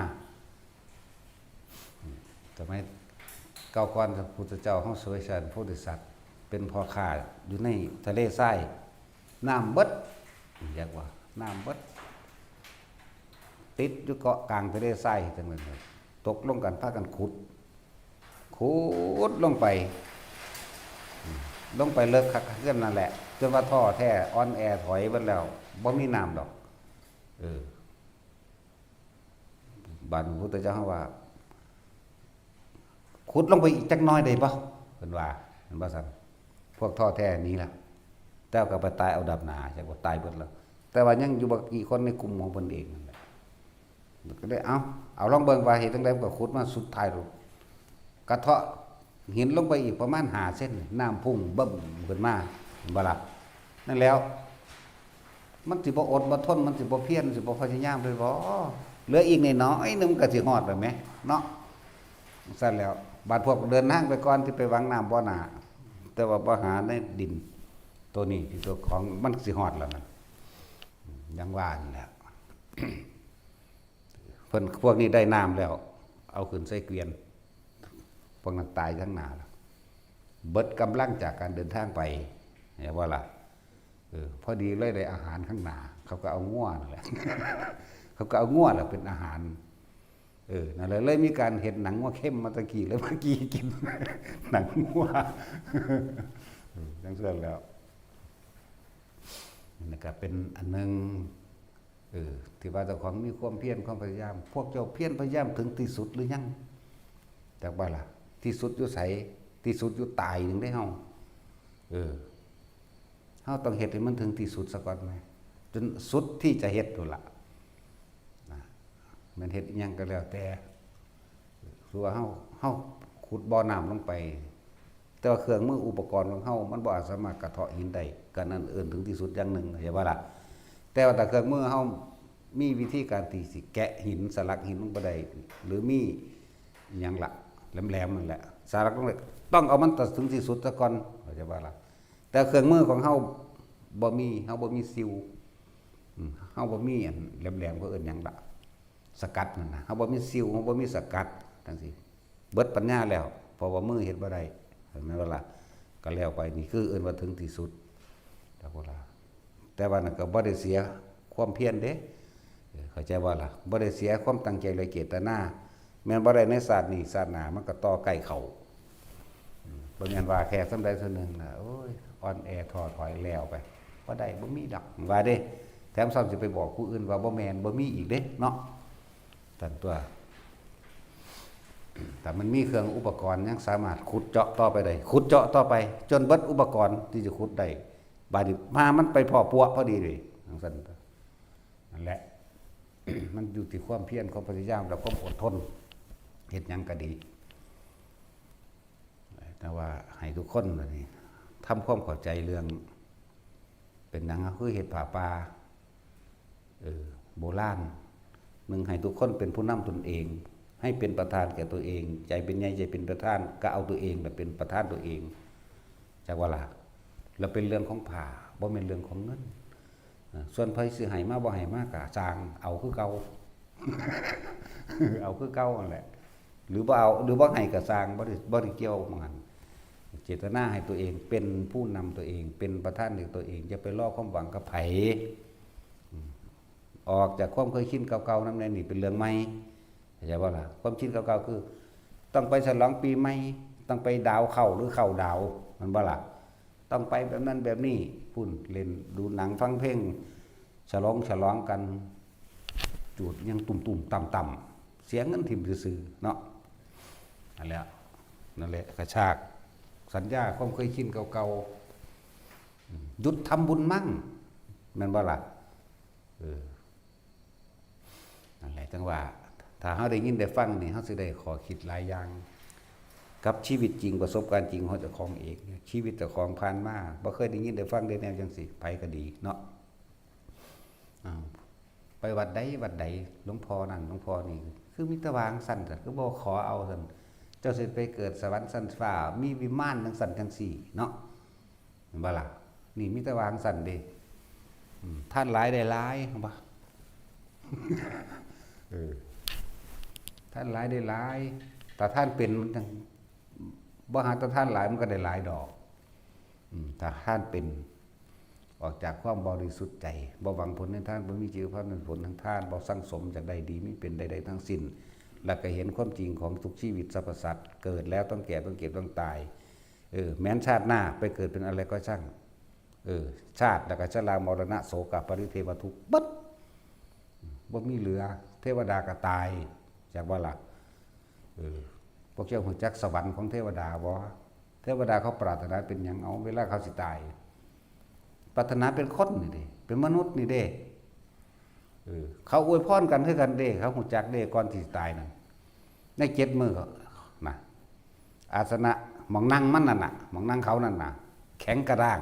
สมัยเก่าก่อน พระพุทธเจ้าเฮาเสวยสันโพธิสัตว์ เป็นพ่อค้าอยู่ในทะเลทราย น้ำเบิด เรียกว่าน้ำเบิด ติดอยู่เกาะกลางทะเลทรายจั่งนั้นเลย ตกลงกันพากันขุด ขุดลงไป ลงไปเลิกคักเฮือนนั่นแหละ จนว่าท้อแท้ อ่อนแอถอยเบิดแล้ว บ่มีน้ำดอก เออ บาดพระพุทธเจ้าว่า ขุดลงไปอีกจักหน่อยได้บ่ เพิ่นว่า เพิ่นว่าซั่น พวกท้อแท้หนีละ แต่ก็ไปตายเอาดำนา จักว่าตายเบิดแล้ว แต่ว่ายังอยู่บ่กี่คนในกลุ่มของเพิ่นเองนั่นแหละ ก็เลย เอา เอาลองเบิ่งว่าเฮ็ดจั่งใด มันก็ขุดมาสุดท้ายโลด กระเทาะหินลงไปอีกประมาณห้าเซน น้ำพุ่งบึ้มขึ้นมา เห็นบ่ล่ะ นั่นแล้ว มันสิบ่อดบ่ทน มันสิบ่เพียร มันสิบ่พยายามเลยบ่ เหลืออีกน้อยๆหนึ่งมันก็สิฮอดแล้วแหม เนาะ ซั่นแล้ว บาดพวกเดินทางไปก่อน สิไปหวังน้ำบ่หน้า แต่ว่าบ่หาในดิน ตัวนี้ที่ตัวของมันสิฮอดแล้วนั่น อย่างว่านั่นแหละ เพิ่น พวกนี้ได้น้ำแล้ว เอาขึ้นใส่เกวียน พวกนั้นตายทั้งหน้าแล้ว เบิดกำลังจากการเดินทางไป เห็นบ่ล่ะ เออ พอดีเลยได้อาหารข้างหน้า เขาก็เอางัวนั่นแหละ เขาก็เอางัวแหละเป็นอาหาร เออ นั่นแหละ เลยมีการเฮ็ดหนังงัวเข้มมาตะกี้ แล้วมากี้กิน หนังงัว เออ จั่งซั่นแล้ว นั่นก็เป็นอันหนึ่ง เออ ที่ว่าเจ้าของมีความเพียรความพยายาม พวกเจ้าเพียรพยายามถึงที่สุดหรือยัง จักบ่ล่ะ ที่สุดอยู่ไส ที่สุดอยู่ตายหนึ่งได้เฮา เออ เฮาต้องเฮ็ดให้มันถึงที่สุดซะก่อนแหม จนสุดที่จะเฮ็ดนั่นล่ะ นะ แม่นเฮ็ดอิหยังก็แล้วแต่ คือว่าเฮา เฮาขุดบ่อน้ำลงไป แต่ว่าเครื่องมืออุปกรณ์ของเฮา มันบ่อาจสามารถกระเทาะหินได้ ก็นั่นเอิ้นถึงที่สุดอย่างหนึ่ง เข้าใจบ่ล่ะ แต่ว่าถ้าเครื่องมือเฮามีวิธีการที่สิแกะหิน สลักหินลงไปได้ หรือมีอิหยังล่ะ แหลมๆนั่นแหละ สลักลงไป ต้องเอามันตัดถึงที่สุดซะก่อน เข้าใจบ่ล่ะ แต่เครื่องมือของเฮาบ่มี เฮาบ่มีซิว อืม เฮาบ่มีอันแหลมๆ เขาเอิ้นหยังล่ะ สกัดนั่นนะ เฮาบ่มีซิว เฮาบ่มีสกัดจั่งซี้ เบิดปัญญาแล้ว เพราะว่ามือเฮ็ดบ่ได้ แม่นบ่ล่ะ ก็แล้วไป นี่คือเอิ้นว่าถึงที่สุด จักบ่ล่ะ แต่ว่านั่นก็บ่ได้เสียความเพียรเด้ เออ เข้าใจบ่ล่ะ บ่ได้เสียความตั้งใจและเจตนา แม่นบ่ได้ในชาตินี้ ชาติหน้ามันก็ต่อใกล้เข้า อืม บ่แม่นว่าแค่ส่ำใดส่ำหนึ่งนะ โอ้ย อ่อนแอท้อถอยแล้วไป บ่ได้ บ่มีดอก ว่าเด้ แถมซ้ำสิไปบอกผู้อื่นว่าบ่แม่น บ่มีอีกเด้เนาะ ตันตัว แต่มันมีเครื่องอุปกรณ์ยังสามารถขุดเจาะต่อไปได้ ขุดเจาะต่อไป จนเบิดอุปกรณ์ที่จะขุดได้ บาดนี้มามันไปพ้อปลวกพอดีเลย จั่งซั้น นั่นแหละ มันอยู่ที่ความเพียร ความพยายาม และความอดทน เฮ็ดหยังก็ดี แต่ว่าให้ทุกคนบัดนี้ทำความเข้าใจเรื่อง เป็นหยังคือเฮ็ดผ้าป่า เออ โบราณ หนึ่ง ให้ทุกคนเป็นผู้นำตนเอง ให้เป็นประธานแก่ตัวเอง ใจเป็นใหญ่ ใจเป็นประธาน ก็เอาตัวเองน่ะเป็นประธานตัวเอง จักว่าล่ะ แล้วเป็นเรื่องของผ้า บ่แม่นเรื่องของเงิน อ่า ส่วนไผสิให้มาบ่ให้มาก็ซ่าง เอาคือเก่า เอาคือเก่านั่นแหละ หรือบ่เอา หรือบ่ให้ก็ซ่าง บ่ได้ บ่ได้เกี่ยวหม่องหั้น เจตนาให้ตัวเองเป็นผู้นำตัวเอง เป็นประธานในตัวเอง อย่าไปรอความหวังกับไผ อืม ออกจากความเคยชินเก่าๆนำแหน่ นี่เป็นเรื่องใหม่ เข้าใจบ่ล่ะ ความชินเก่าๆคือ ต้องไปฉลองปีใหม่ ต้องไปดาวเข้าหรือเข้าดาว แม่นบ่ล่ะ ต้องไปแบบนั้นแบบนี้ พุ้น เล่นดูหนังฟังเพลง ฉลองฉลองกัน จูดยังตุ่มๆต่ำๆ เสียเงินถิ่มซื่อๆเนาะ นั่นแหละ นั่นแหละ กระชากสัญญาความเคยชินเก่าๆ อืม หยุดทำบุญมั่ง แม่นบ่ล่ะ เออ นั่นแหละ จั่งว่า ถ้าเฮาได้ยินได้ฟังนี่ เฮาสิได้ข้อคิดหลายอย่าง กับชีวิตจริง ประสบการณ์จริงของเจ้าของเอง ชีวิตเจ้าของผ่านมา บ่เคยได้ยินได้ฟังได้แนวจั่งซี้ ไผก็ดีเนาะ อ้าว ไปวัดใดวัดใด หลวงพ่อนั่นหลวงพ่อนี่ คือมีแต่ว่าจั่งซั้น คือบ่ขอเอาซั้น เจ้าสิไปเกิดสวรรค์ชั้นฟ้า มีวิมานจั่งซั้นจั่งซี้เนาะ เห็นบ่ล่ะ นี่มีแต่ว่าจั่งซั้นเด้ อืม ทานหลายได้หลาย เห็นบ่ เออ ทานหลายได้หลาย ถ้าทานเป็นมันจั่ง บ่หาแต่ทานหลายมันก็ได้หลายดอก อืม ถ้าทานเป็น ออกจากความบริสุทธิ์ใจ บ่หวังผลในทาน บ่มีจิตภาพในผลทางทาน บ่สั่งสมจากได้ดี มีเป็นได้ได้ทั้งสิ้น แล้วก็เห็นความจริงของทุกชีวิตสรรพสัตว์ เกิดแล้วต้องแก่ ต้องเจ็บ ต้องตาย เออ แม้นชาติหน้าไปเกิดเป็นอะไรก็ช่าง เออ ชาติแล้วก็ชรามรณะโศกปริเทวทุกข์เบิด บ่มีเหลือ เทวดาก็ตาย จักบ่ล่ะ เออ พวกเจ้าฮู้จักสวรรค์ของเทวดาบ่ เทวดาเขาปรารถนาเป็นหยัง เอา เวลาเขาสิตาย ปรารถนาเป็นคนนี่เด้ เป็นมนุษย์นี่เด้ เออ เขาอวยพรกันคือกันเด้ เขาฮู้จักเด้ ก่อนที่สิตายนั่น ในเจ็ดมื้อนะ อาสนะ หม่องนั่งมันนั่นน่ะ หม่องนั่งเขานั่นน่ะ แข็งกระด้าง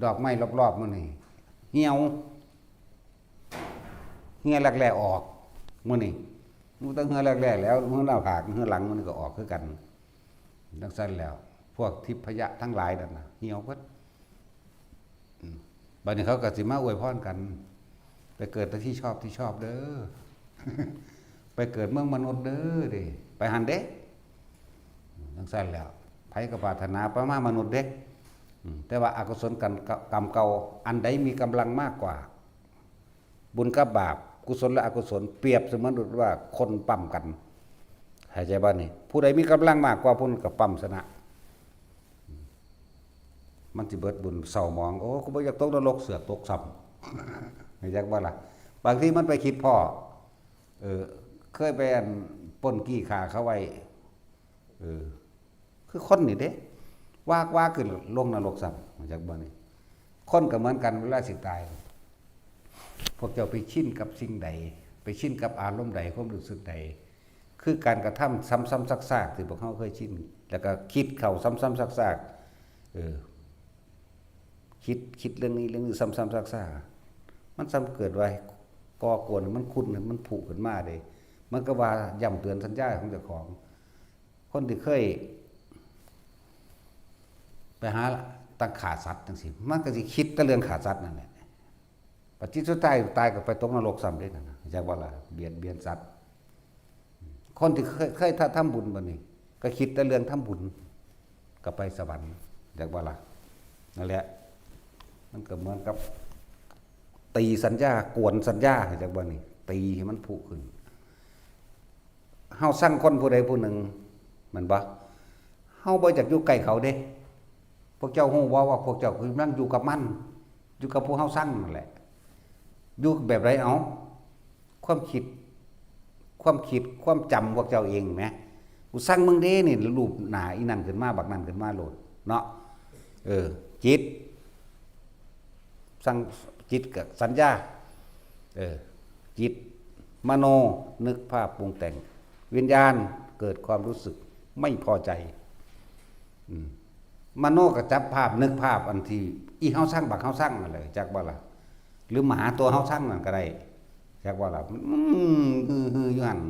ดอกไม้รอบๆมื้อนี่เหี่ยว เหื่อรักแร้ออก มื้อนี่ มันต้องเหื่อรักแร้แล้ว มื้อหน้าผาก มื้อหลังมันก็ออกคือกัน จั่งซั้นแล้ว พวกทิพยะทั้งหลายนั่นน่ะ เหี่ยวเบิด อืม บัดนี้เขาก็สิมาอวยพรกัน ไปเกิดแต่ที่ชอบที่ชอบเด้อ ไปเกิดเมืองมนุษย์เด้อเด้ ไปหั้นเด้ จั่งซั้นแล้ว ไผก็ปรารถนาไปมามนุษย์เด้ อืม แต่ว่าอกุศลกรรม กรรมเก่า อันใดมีกำลังมากกว่า บุญกับบาป กุศลและอกุศล เปรียบเสมือนว่าคนปั๊มกัน เข้าใจบ่นี่ ผู้ใดมีกำลังมากกว่า ผู้นั้นก็ปั๊มชนะ มันสิเบิดบุญเศร้าหมอง โอ้ กูบ่อยากตกนรก เสือกตกซ้ำ เข้าใจบ่ล่ะ บางทีมันไปคิดพ้อ เออ เคยไปอันปล้นจี้ฆ่าเขาไว้ เออ คือคนนี่เด้ วากวากขึ้นลงนรกซ้ำ จักบ่นี่ คนก็เหมือนกัน เวลาสิตาย พวกเจ้าไปชินกับสิ่งใด ไปชินกับอารมณ์ใด ความรู้สึกใด คือการกระทำซ้ำๆซากๆที่พวกเฮาเคยชิน แล้วก็คิดเข้าซ้ำๆซากๆ เออ คิด คิดเรื่องนี้เรื่องนี้ซ้ำๆซากๆ มันซ้ำเกิดไว้ ก่อกวนมันขุ่น มันผุขึ้นมาเด้ มันก็ว่าย้ำเตือนสัญญาของเจ้าของ คนที่เคย ไปหาตั้งฆ่าสัตว์จังซี่ มันก็สิคิดแต่เรื่องฆ่าสัตว์นั่นแหละ ปัจจุบันสุดท้ายตายก็ไปตกนรกซ้ำเด้นั่นน่ะ จักบ่ล่ะ เบียดเบียนสัตว์ คนที่เคย เคยทำบุญบัดนี้ ก็คิดแต่เรื่องทำบุญ ก็ไปสวรรค์ จักบ่ล่ะ นั่นแหละ มันก็เหมือนกับ ตีสัญญา กวนสัญญา จักบ่นี่ ตีให้มันผุขึ้น เฮาซังคนผู้ใดผู้หนึ่ง แม่นบ่ เฮาบ่อยากอยู่ใกล้เขาเด้ พวกเจ้าฮู้บ่ว่าพวกเจ้ากำลังอยู่กับมัน อยู่กับผู้เฮาซังนั่นแหละ อยู่แบบใดเอา ความคิด ความคิด ความจำพวกเจ้าเองแหม กูซังมึงเด้นี่ รูปหน้าอีนั่นขึ้นมา บักนั่นขึ้นมาโลด เนาะ เออ จิต สัง จิตกับสัญญา เออ จิต มโน นึกภาพปรุงแต่ง วิญญาณ เกิดความรู้สึกไม่พอใจ อืม มโนก็จับภาพ นึกภาพอันที่ อีเฮาซัง บักเฮาซังนั่นแหละ จักบ่ล่ะ หรือหมาตัวเฮาซังนั่นก็ได้ จักบ่ล่ะ อืม ฮือ ฮือ อยู่หั่น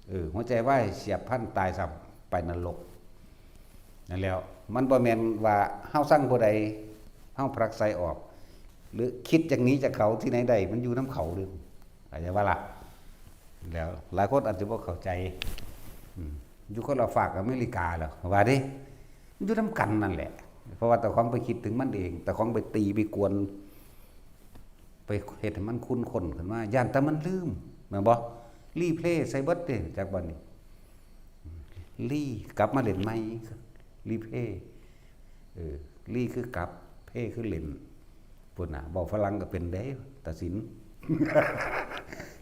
เออ หัวใจวายเฉียบพลันตายซ้ำ ไปนรก นั่นแหล้ว มันบ่แม่นว่าเฮาซังผู้ใด เฮาผลักไสออก หรือคิดอย่างนี้จากเขาที่ไหนได้ มันอยู่นำเขาเด้ เข้าใจบ่ล่ะ แล้วหลายคนอาจจะบ่เข้าใจ อืม อยู่คนละฟากอเมริกาแล้ว ว่าเด้ มันอยู่นำกันนั่นแหละ เพราะว่าเจ้าของไปคิดถึงมันเอง เจ้าของไปตีไปกวน ไปเฮ็ดให้มันขุ่นข้นขึ้นมา ย้านแต่มันลืม แม่นบ่ รีเพลย์ใส่เบิดเด้ จักบัดนี้ รีกลับมาเล่นใหม่ รีเพลย์ เออ รีคือกลับ เพลย์คือเล่น พุ้นน่ะ เว้าฝรั่งก็เป็นเด้ ตัดสิน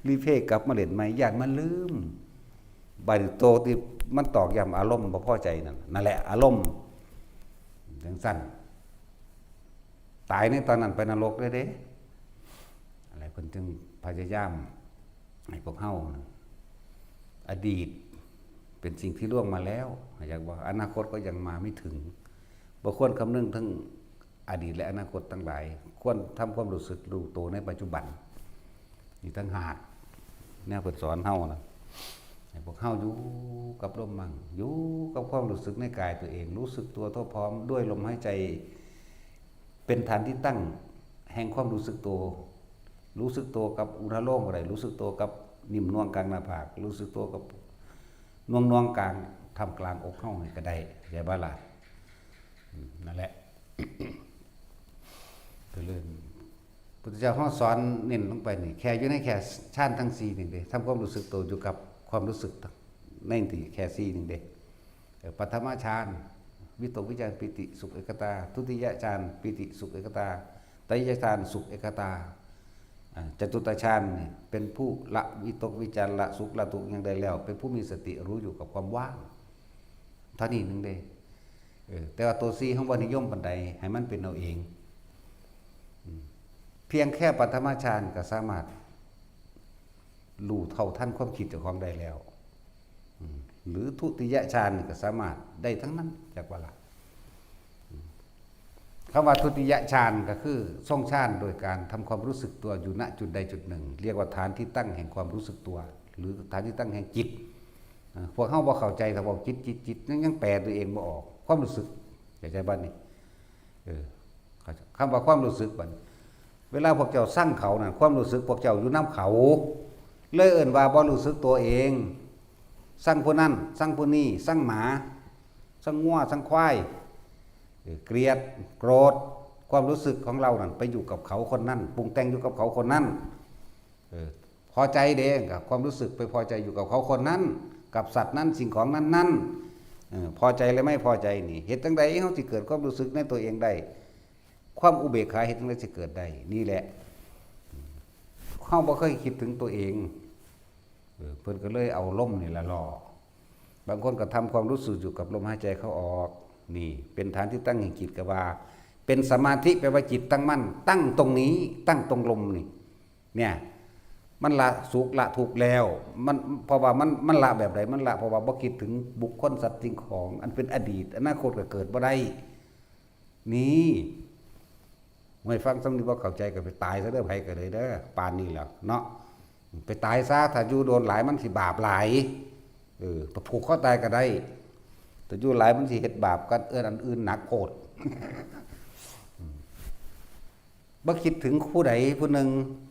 รีเพลย์กลับมาเล่นใหม่ ย้านมันลืม บัดนี้โตที่มันตอกย้ำอารมณ์บ่พอใจนั่น นั่นแหละ อารมณ์ จังซั่น ตายในตอนนั้นไปนรกเลยเด้ อะไร เพิ่นจึงพยายามให้พวกเฮา อดีตเป็นสิ่งที่ล่วงมาแล้ว อยากบอกอนาคตก็ยังมาไม่ถึง บ่ควรคำนึงถึงอดีตและอนาคตทั้งหลาย ควรทำความรู้สึกรู้ตัวในปัจจุบัน นี่ต่างหาก แนวเพิ่นสอนเฮานะ ให้พวกเฮาอยู่กับลมมั่ง อยู่กับความรู้สึกในกายตัวเอง รู้สึกตัวทั่วพร้อมด้วยลมหายใจ เป็นฐานที่ตั้งแห่งความรู้สึกตัว รู้สึกตัวกับอุณาโลมก็ได้ รู้สึกตัวกับนิ่มนวลกลางหน้าผาก รู้สึกตัวกับนวลนวลกลางท่ามกลางอกเฮานี่ก็ได้ เข้าใจบ่ล่ะ อืม นั่นแหละ ก็เลย พุทธเจ้าเฮาสอนเน้นลงไปนี่ แค่อยู่ในแค่ฌานทั้งสี่นี่เด้ ทำความรู้สึกตัวอยู่กับความรู้สึกในนี่แค่สี่นี่เด้ เออ ปฐมฌาน วิตกวิจารปีติสุขเอกตา ทุติยฌาน ปีติสุขเอกตา ตติยฌาน สุขเอกตา อ่า จตุตฌานนี่เป็นผู้ละวิตกวิจาร ละสุขละทุกข์หยังได้แล้ว เป็นผู้มีสติรู้อยู่กับความว่าง เท่านี้หนึ่งเด้ เออ แต่ว่าตัวสี่เฮาบ่นิยมปานใด ให้มันเป็นเอาเอง อืม เพียงแค่ปฐมฌานก็สามารถรู้เท่าทันความคิดเจ้าของได้แล้ว อืม หรือทุติยฌานนี่ก็สามารถได้ทั้งนั้น จักบ่ล่ะ อืม คำว่าทุติยฌานก็คือทรงฌานโดยการทำความรู้สึกตัวอยู่ ณ จุดใดจุดหนึ่ง เรียกว่าฐานที่ตั้งแห่งความรู้สึกตัว หรือฐานที่ตั้งแห่งจิต อ่า พวกเฮาบ่เข้าใจ ถ้าบอกจิต จิต จิต ยัง ยังแปลตัวเองบ่ออก ความรู้สึก เข้าใจบ่นี่ เออ คำว่าความรู้สึกบัดนี้ เวลาพวกเจ้าซังเขานั่น ความรู้สึกพวกเจ้าอยู่นำเขา เลยเอิ้นว่าบ่รู้สึกตัวเอง ซังผู้นั้น ซังผู้นี้ ซังหมา ซังงัว ซังควาย เออ เกลียด โกรธ ความรู้สึกของเรานั่นไปอยู่กับเขาคนนั้น ปรุงแต่งอยู่กับเขาคนนั้น เออ พอใจเด้ กับความรู้สึกไปพอใจอยู่กับเขาคนนั้น กับสัตว์นั้น สิ่งของนั้นๆ เออ พอใจและไม่พอใจนี่ เฮ็ดจั่งใดเฮาสิเกิดความรู้สึกในตัวเองได้ ความอุเบกขาเฮ็ดจั่งใดสิเกิดได้ นี่แหละ เฮาบ่เคยคิดถึงตัวเอง เออ เพิ่นก็เลยเอาลมนี่ล่ะล่อ บางคนก็ทำความรู้สึกอยู่กับลมหายใจเข้าออก นี่เป็นฐานที่ตั้งแห่งจิต ก็ว่าเป็นสมาธิ แปลว่าจิตตั้งมั่น ตั้งตรงนี้ ตั้งตรงลมนี่ เนี่ย มันละสุขละทุกข์แล้ว มัน เพราะว่ามัน มันละแบบใด มันละเพราะว่าบ่คิดถึงบุคคลสัตว์สิ่งของ อันเป็นอดีต อนาคตก็เกิดบ่ได้ นี่ ไว้ฟังสำนึกว่าเข้าใจก็ไปตายซะเด้อ ไผก็เลยเด้อ ปานนี้แล้วเนาะ ไปตายซะ ถ้าอยู่โดนหลายมันสิบาปหลาย เออ ไปผูกคอตายก็ได้ แต่อยู่หลายมันสิเฮ็ดบาปกัน เอื้อนอันอื่นหนักโพด บ่คิดถึงผู้ใดผู้หนึ่ง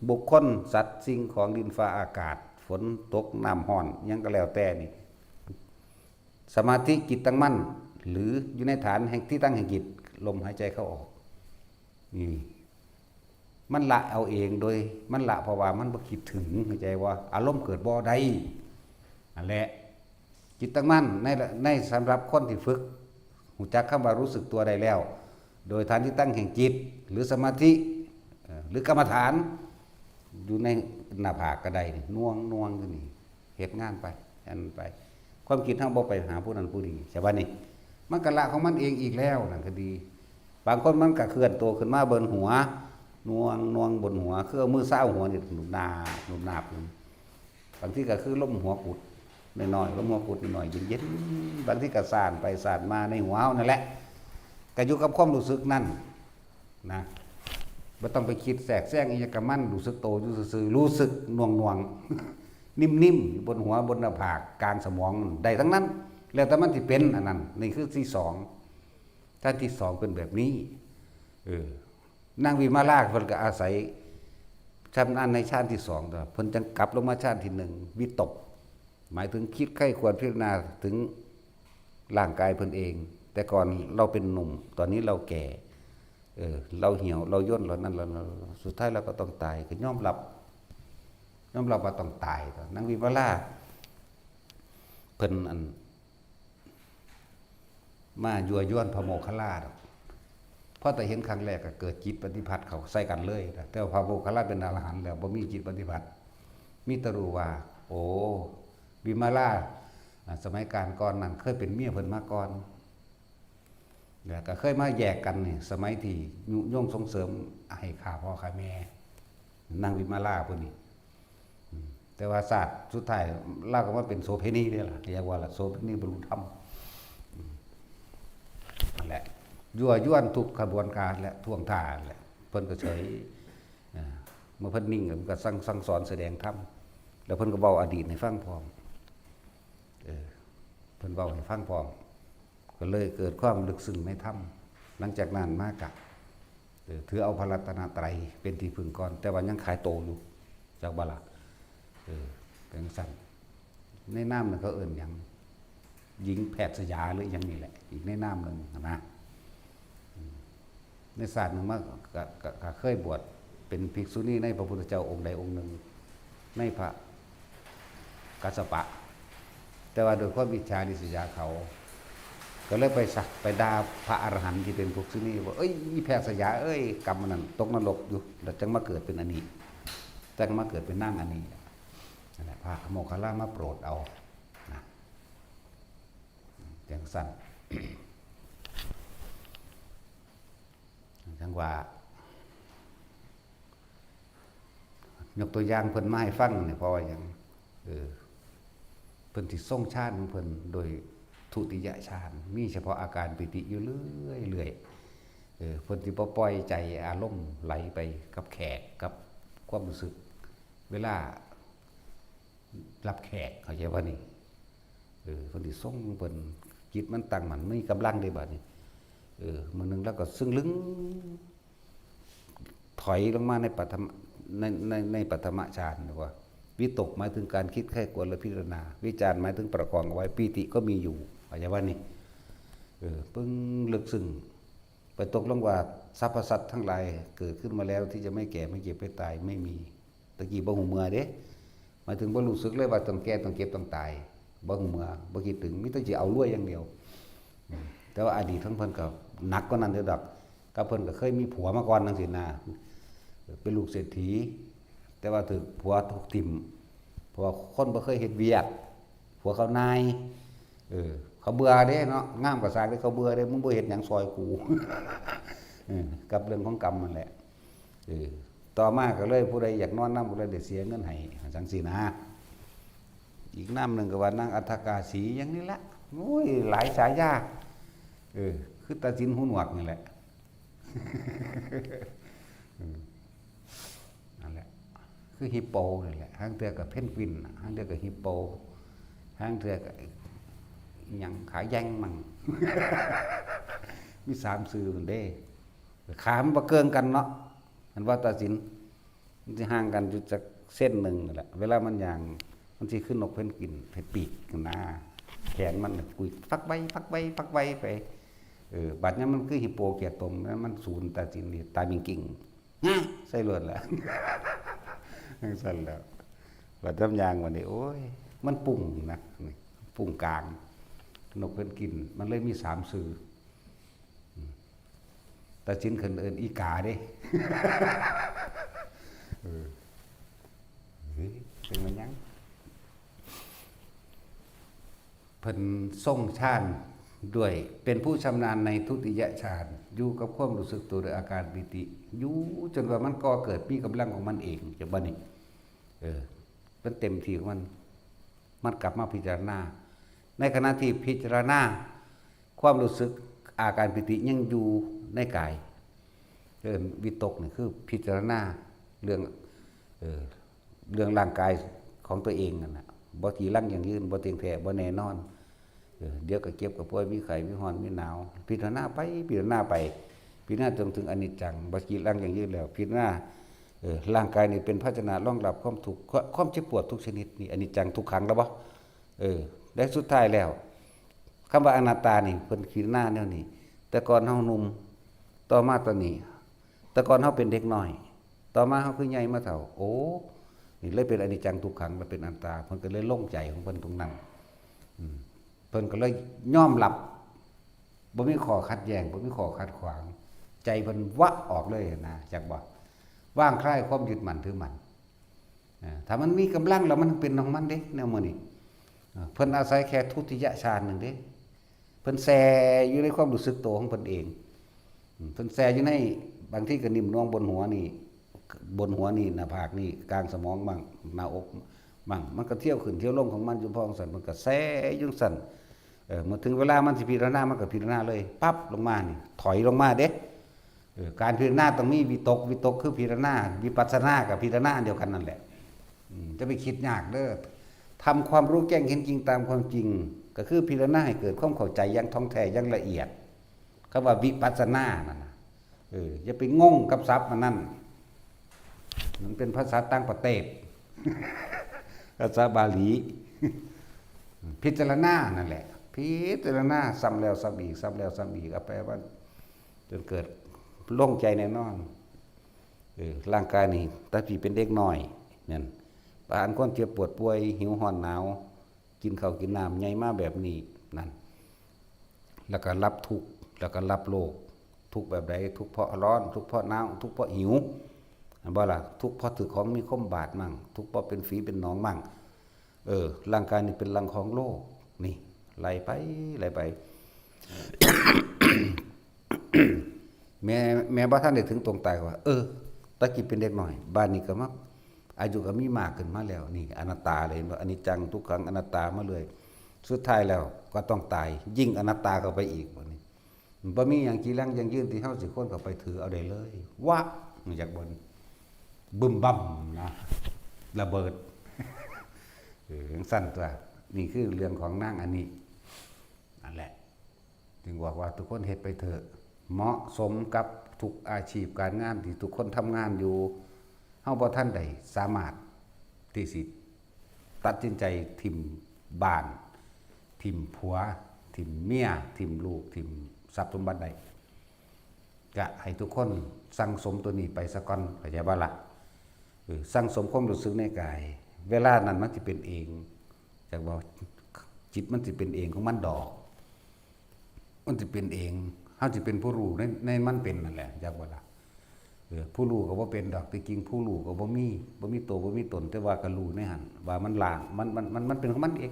บุคคล สัตว์ สิ่งของ ดินฟ้าอากาศ ฝนตก น้ำร้อน หยังก็แล้วแต่นี่ สมาธิ จิตตั้งมั่น หรืออยู่ในฐานแห่งที่ตั้งแห่งจิต ลมหายใจเข้าออก นี่ มันละเอาเองโดย มันละเพราะว่ามันบ่คิดถึง เข้าใจว่าอารมณ์เกิดบ่ได้ นั่นแหละ จิตตั้งมั่นใน ในสำหรับคนที่ฝึก รู้จักคำว่ารู้สึกตัวได้แล้ว โดยฐานที่ตั้งแห่งจิต หรือสมาธิ เอ่อ หรือกรรมฐาน อยู่ในหน้าผากก็ได้นี่ น่วงน่วงอยู่นี่ เฮ็ดงานไป อันไป ความคิดเฮาบ่ไปหาผู้นั้นผู้นี้ ใช่ปะนี่ มันก็ละของมันเองอีกแล้ว นั่นก็ดี บางคนมันก็เคลื่อนตัวขึ้นมาบนหัว น่วงน่วงบนหัว คือเอามือซาวหัวนี่ หนุบหนาบ หนุบหนาบ บางทีก็คือลมหัวกุดน้อยๆ ลมหัวกุดน้อยๆ เย็นๆ บางทีก็ซ่านไปซ่านมาในหัวเฮานั่นแหละ ก็อยู่กับความรู้สึกนั่นนะ บ่ต้องไปคิดแทรกแซงอิหยังกับมัน รู้สึกโตอยู่ซื่อๆ รู้สึกน่วงๆ นิ่มๆ อยู่บนหัว บนหน้าผาก กลางสมอง ได้ทั้งนั้น แล้วแต่มันสิเป็น อันนั้น นี่คือที่สอง ท่านที่สองเป็นแบบนี้ เออ นางวิมาลาเพิ่นก็อาศัยชำนาญในฌานที่สอง เพิ่นจังกลับลงมาฌานที่หนึ่ง วิตก หมายถึงคิดใคร่ครวญพิจารณาถึงร่างกายเพิ่นเอง แต่ก่อนเราเป็นหนุ่ม ตอนนี้เราแก่ เออ เราเหี่ยว เราย่น เรานั่น เรา เรา สุดท้ายเราก็ต้องตาย ก็ยอมรับ ยอมรับว่าต้องตาย นางวิมาลา เพิ่นอัน มายั่วยวนพระโมคคัลลาดอก พอแต่เห็นครั้งแรกก็เกิดจิตปฏิพัทธ์เข้าใส่กันเลยนะ แต่ว่าพระโมคคัลลาเป็นอรหันต์แล้ว บ่มีจิตปฏิพัทธ์ มีแต่รู้ว่า โอ้ วิมาลา อ่า สมัยกาลก่อนนั้นเคยเป็นเมียเพิ่นมาก่อน แล้วก็เคยมาแยกกันนี่ สมัยที่ยุยงส่งเสริมให้ฆ่าพ่อฆ่าแม่ นางวิมาลาผู้นี้ อืม แต่ว่าชาติสุดท้ายลาวก็มาเป็นโสเภณีเด้ล่ะ เรียกว่าละโสเภณีบรรลุธรรม อืม นั่นแหละ ยั่วยวนทุกขบวนการและท่วงท่าแหละ เพิ่นก็เฉย อ่า เมื่อเพิ่นนิ่งแล้วเพิ่นก็สั่ง สั่งสอนแสดงธรรม แล้วเพิ่นก็เว้าอดีตให้ฟังพร้อม เออ เพิ่นเว้าให้ฟังพร้อม ก็เลยเกิดความลึกซึ้งในธรรม หลังจากนั้นมากะ เออ ถือเอาพระรัตนตรัยเป็นที่พึ่งก่อน แต่ว่ายังขายโตอยู่ จักบ่ล่ะ เออ เป็นจั่งซั้น ในนามนั้นเขาเอิ้นหยัง หญิงแพทย์สยาหรือหยังนี่แหละ อีกในนามหนึ่งนะ อืม ในชาติหนึ่งมาก็ ก็ ก็เคยบวชเป็นภิกษุณีในพระพุทธเจ้าองค์ใดองค์หนึ่ง ในพระกัสสปะ แต่ว่าโดยความอิจฉาริษยาเขา ก็เลยไปสัก ไปด่าพระอรหันต์ที่เป็นภิกษุณีว่า เอ้ย อีแพทย์สยาเอ้ย กรรมอันนั้นตกนรกอยู่ แล้วจังมาเกิดเป็นอันนี้ จังมาเกิดเป็นนางอันนี้ นั่นแหละ พระโมคคัลลามาโปรดเอา นะ จั่งซั้น จั่งว่า ยกตัวอย่างเพิ่นมาให้ฟังนี่ เพราะว่าหยัง เออ เพิ่นสิทรงฌานของเพิ่นโดยทุติยฌาน มีเฉพาะอาการปีติอยู่เรื่อยๆ เออ เพิ่นสิบ่ปล่อยใจอารมณ์ไหลไปกับแขก กับความรู้สึก เวลารับแขก เข้าใจบ่นี่ เออ เพิ่นสิทรง เพิ่นจิตมันตั้งมั่น มีกำลังเด้บัดนี้ เออ มื้อหนึ่งลาวก็ซึ่งลึง ถอยลงมาในปฐม ใน ใน ในปฐมฌาน ว่า วิตกหมายถึงการคิดใคร่ครวญและพิจารณา วิจารหมายถึงประคองเอาไว้ ปีติก็มีอยู่ เข้าใจบ่นี่ เออ ปึ้ง ลึกซึ้ง ไปตกลงว่าสรรพสัตว์ทั้งหลายเกิดขึ้นมาแล้วที่จะไม่แก่ ไม่เจ็บ ไม่ตาย ไม่มี ตะกี้บ่ฮู้เมื่อเด้ หมายถึงบ่รู้สึกเลยว่าต้องแก่ ต้องเจ็บ ต้องตาย บ่ฮู้เมื่อ บ่คิดถึง มีแต่สิเอารวยอย่างเดียว อืม แต่ว่าอดีตของเพิ่นก็หนักกว่านั้นเด้อดอก กับเพิ่นก็เคยมีผัวมาก่อนจั่งซี้นะ เป็นลูกเศรษฐี แต่ว่าถูกผัวถูกถิ่ม เพราะว่าคนบ่เคยเฮ็ดเวียก ผัวเขานาย เออ เขาเบื่อเด้เนาะ งามกะซ่างเด้ เขาเบื่อเด้ มึงบ่เฮ็ดหยังซ่อยกู เออ กับเรื่องของกรรมนั่นแหละ เออ ต่อมาก็เลยผู้ใดอยากนอนนำก็เลยได้เสียเงินให้ จั่งซี้นะ อีกนามหนึ่งก็ว่านางอัฏฐกาสีอย่างนี้ละ โอ้ย หลายฉายา เออ คือตาสินหูหนวกนี่แหละ อืม นั่นแหละ คือฮิปโปนี่แหละ หางเทื่อก็เพนกวินน่ะ หางเทื่อก็ฮิปโป หางเทื่อก็หยังขาแยงมั่ง มีสามชื่อมันเด้ ขามันบ่เกิงกันเนาะ อันว่าตาสิน มันสิห่างกันอยู่จักเซนหนึ่งนั่นแหละ เวลามันย่าง มันสิคือนกเพนกวิน ให้ปีกนะ แขนมันน่ะกุยฟักไว ฟักไว ฟักไวไป เออ บัดนี้มันคือฮิปโปเกียรติตม แล้วมันสูนตาสินนี่ ตามิงกิ่ง ฮะ ใส่รวดละ จั่งซั่นแล้ว บัดทำยางวันนี้ โอ้ย มันปุ่งนะ นี่ ปุ่งกลาง นกเพนกวิน มันเลยมีสามชื่อ อืม ตาสินเพิ่นเอิ้นอีกาเด้ เออ เฮ้ย เป็นมันหยัง เพิ่นทรงฌานด้วย เป็นผู้ชำนาญในทุติยฌาน อยู่กับความรู้สึกตัวหรืออาการปีติ อยู่จนว่ามันก่อเกิดมีกำลังของมันเอง จั่งบ่นี่ เออ มันเต็มที่ของมัน มันกลับมาพิจารณา ในขณะที่พิจารณา ความรู้สึกอาการปีติยังอยู่ในกาย เอิ้นวิตกนี่คือพิจารณาเรื่อง เอ่อ เรื่องร่างกายของตัวเองนั่นน่ะ บ่จีรังยั่งยืน บ่เที่ยงแท้ บ่แน่นอน เออ เดี๋ยวก็เจ็บก็ป่วย มีไข้ มีร้อน มีหนาว พิจารณาไป พิจารณาไป พิจารณาจนถึงอนิจจัง บ่จีรังยั่งยืนแล้ว พิจารณา เออ ร่างกายนี่เป็นภาชนะรองรับความทุกข์ ความเจ็บปวดทุกชนิดนี่ อนิจจังทุกขังแล้วบ่ เออ และสุดท้ายแล้ว คำว่าอนัตตานี่ เพิ่นพิจารณาแนวนี้ แต่ก่อนเฮาหนุ่ม ต่อมาตอนนี้ แต่ก่อนเฮาเป็นเด็กน้อย ต่อมาเฮาคือใหญ่มาเฒ่า โอ้ นี่เลยเป็นอนิจจังทุกขัง และเป็นอนัตตา เพิ่นก็เลยลงใจของเพิ่นตรงนั้น อืม เพิ่นก็เลยยอมรับ บ่มีข้อขัดแย้ง บ่มีข้อขัดขวาง ใจเพิ่นวะออกเลยนะ จักบ่ วางคลายความยึดมั่นถือมั่น อ่า ถ้ามันมีกำลังแล้วมันเป็นของมันเด้ แนวมื้อนี้ อ่า เพิ่นอาศัยแค่ทุติยฌานหนึ่งเด้ เพิ่นแช่อยู่ในความรู้สึกตัวของเพิ่นเอง อืม เพิ่นแช่อยู่ใน บางทีก็นิ่มนวลบนหัวนี่ บนหัวนี่ หน้าผากนี่ กลางสมองบ้าง หน้าอกบ้าง มันก็เที่ยวขึ้นเที่ยวลงของมันอยู่พอจั่งซั่น มันก็แช่อยู่จั่งซั่น เออ เมื่อถึงเวลามันสิพิจารณา มันก็พิจารณาเลย ปั๊บลงมานี่ ถอยลงมาเด้ เออ การพิจารณาต้องมีวิตก วิตกคือพิจารณา วิปัสสนากับพิจารณาอันเดียวกันนั่นแหละ อืม จะไปคิดยากเด้อ ทำความรู้แจ้งเห็นจริงตามความจริง ก็คือพิจารณาให้เกิดความเข้าใจอย่างท่องแท้อย่างละเอียด คำว่าวิปัสสนานั่นน่ะ เออ อย่าไปงงกับศัพท์มันนั่น มันเป็นภาษาต่างประเทศ ภาษาบาลี พิจารณานั่นแหละ พิจารณาซ้ำแล้วซ้ำอีก ซ้ำแล้วซ้ำอีก เอาไปว่า จนเกิดลงใจแน่นอน เออ ร่างกายนี่ แต่ที่เป็นเด็กน้อยนั่น ผ่านความเจ็บปวดป่วย หิวร้อนหนาว กินข้าวกินน้ำ ใหญ่มาแบบนี้นั่น แล้วก็รับทุกข์ แล้วก็รับโรค ทุกข์แบบใด ทุกข์เพราะร้อน ทุกข์เพราะหนาว ทุกข์เพราะหิว อันบ่ล่ะ ทุกข์เพราะถือของมีคมบาดมั่ง ทุกข์เพราะเป็นฝีเป็นหนองมั่ง เออ ร่างกายนี่เป็นรังของโรค นี่ ไล่ไป ไล่ไป แม้ แม้บ่ทันได้ถึงตรงตายก็ว่า เออ ตะกี้เป็นเด็กน้อย บาดนี้ก็มา อายุก็มีมากขึ้นมาแล้ว นี่ อนัตตาเลย เห็นบ่ อนิจจัง ทุกขัง อนัตตามาเลย สุดท้ายแล้วก็ต้องตาย ยิ่งอนัตตาเข้าไปอีก บัดนี้ บ่มีหยังจีรังยั่งยืนที่เฮาสิควรเข้าไปถือเอาได้เลย วะ รู้จักบ่ บึ้มบั้มนะ ระเบิด เออ จั่งซั่นตั๊ว นี่คือเรื่องของนางอันนี้ นั่นแหละ จึงบอกว่าทุกคนเฮ็ดไปเถอะ เหมาะสมกับทุกอาชีพการงานที่ทุกคนทำงานอยู่ เฮาบ่ทันได้สามารถที่สิตัดสินใจถิ่มบ้าน ถิ่มผัว ถิ่มเมีย ถิ่มลูก ถิ่มทรัพย์สมบัติได้ ก็ให้ทุกคนสั่งสมตัวนี้ไปซะก่อน เข้าใจบ่ล่ะ เออ สั่งสมความรู้สึกในกาย เวลานั้นมันสิเป็นเอง จักบ่ จิตมันสิเป็นเองของมันดอก มันสิเป็นเอง เฮาสิเป็นผู้รู้ใน ในมันเป็นนั่นแหละ จักบ่ล่ะ เออ ผู้รู้ก็บ่เป็นดอก ที่จริงผู้รู้ก็บ่มี บ่มีตัว บ่มีตน แต่ว่าก็รู้ในหั่น ว่ามันว่าง มัน มัน มัน มันเป็นของมันเอง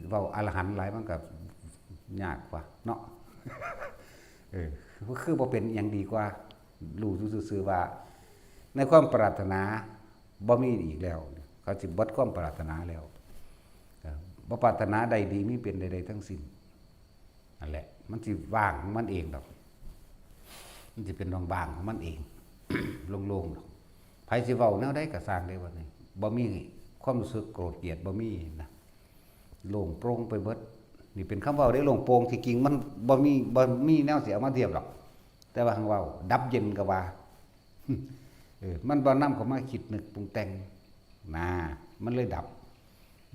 เว้าอรหันต์หลายมันก็ยากกว่าเนาะ เออ คือบ่เป็นอิหยังดีกว่า รู้อยู่ซื่อๆว่า ในความปรารถนาบ่มีอีกแล้ว เขาสิเบิดความปรารถนาแล้ว เออ บ่ปรารถนาใดดีมีเป็นใดๆทั้งสิ้น นั่นแหละ มันสิว่างของมันเองดอก มันสิเป็นว่างๆของมันเอง โล่งๆดอก ไผสิเว้าแนวใดก็ซ่างเด้บัดนี้ บ่มีความรู้สึกโกรธเกลียด บ่มีนะ โล่งโปร่งไปเบิด นี่เป็นคำเว้าเด้ โล่งโปร่ง ที่จริงมันบ่มี บ่มีแนวสิเอามาเทียบดอก แต่ว่าหั้นเว้า ดับเย็นก็ว่า เออ มันบ่นำเข้ามาคิดนึกปรุงแต่ง นะ มันเลยดับ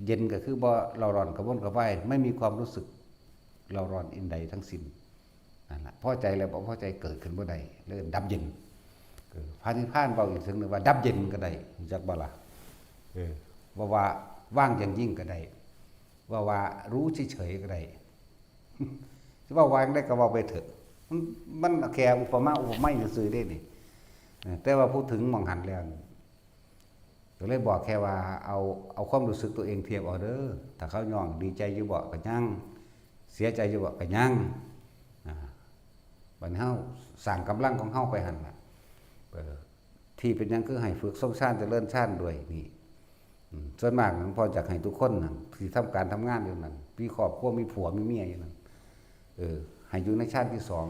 เย็นก็คือบ่เร่าร้อนกระวนกระวาย ไม่มีความรู้สึกเร่าร้อนอันใดทั้งสิ้น นั่นล่ะ พอใจแล้วบ่พอใจเกิดขึ้นบ่ได้ เลยดับเย็น เออ พระนิพพานเว้าอีกเถิงหนึ่งว่าดับเย็นก็ได้ รู้จักบ่ล่ะ เออ ว่า ว่าว่างอย่างยิ่งก็ได้ ว่า ว่ารู้เฉยๆก็ได้ สิเว้าว่าจั่งใดก็เว้าไปเถอะ มัน มันแค่อุปมาอุปไมยซื่อๆเด้นี่ เออ แต่ว่าพูดถึงหม่องหั้นแล้ว ก็เลยบอกแค่ว่าเอา เอาความรู้สึกตัวเองเทียบเอาเด้อ ถ้าเขาย้องดีใจอยู่บ่ก็ยัง เสียใจอยู่บ่ก็ยัง อ่า บัดนี้เฮาสร้างกำลังของเฮาไปหั่นล่ะ เออ ที่เป็นหยังคือให้ฝึกทรงฌานเจริญฌานด้วยนี่ อืม ส่วนมากหลวงพ่ออยากให้ทุกคนนั่นที่ทำการทำงานอยู่นั่น มีครอบครัว มีผัว มีเมียอยู่นั่น เออ ให้อยู่ในฌานที่สอง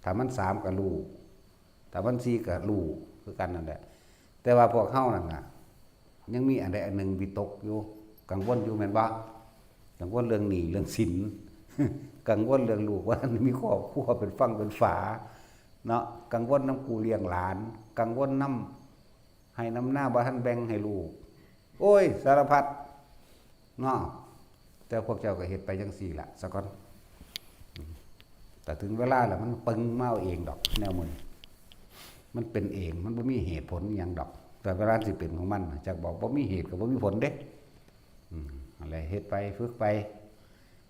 ถ้ามันสามก็รู้ ถ้ามันสี่ก็รู้คือกันนั่นแหละ แต่ว่าพวกเฮานั่นน่ะ ยังมีอันใดอันหนึ่งวิตกอยู่ กังวลอยู่แม่นบ่ กังวลเรื่องหนี้เรื่องสิน กังวลเรื่องลูกว่ามีครอบครัวเป็นฝั่งเป็นฝา เนาะ กังวลนำกู้เลี้ยงหลาน กังวลนำไฮ่นำนาบ่ทันแบ่งให้ลูก โอ้ย สารพัด เนาะ แต่พวกเจ้าก็เฮ็ดไปจั่งซี้ล่ะ ซะก่อน แต่ถึงเวลาแล้วมันปึงมาเอาเองดอก แนวหมู่นี้ มันเป็นเอง มันบ่มีเหตุผลอิหยังดอก แต่เวลาสิเป็นของมัน จักบอกบ่มีเหตุก็บ่มีผลเด้ อืม นั่นแหละ เฮ็ดไป ฝึกไป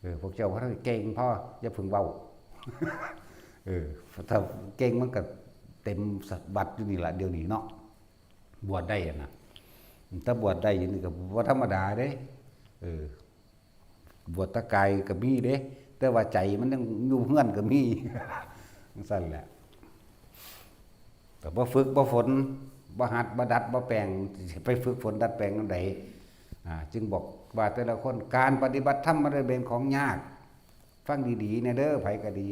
เออ พวกเจ้าบ่ทันเก่งพอ อย่าเพิ่งเว้า เออ ถ้าเก่งมันก็เต็มวัดอยู่นี่ล่ะ เดี๋ยวนี้เนาะ บวชได้อะนะ ถ้าบวชได้อยู่นี่ก็บ่ธรรมดาเด้ เออ บวชแต่กายก็มีเด้ แต่ว่าใจมันยังอยู่เฮือนก็มี จั่งซั่นแหละ แต่บ่ฝึกบ่ฝน บ่หัดบ่ดัดบ่แปลง สิไปฝึกฝนดัดแปลงนำใด อ่า จึงบอกว่าแต่ละคน การปฏิบัติธรรมมันเป็นของยาก ฟังดีๆแน่เด้อ ไผก็ดี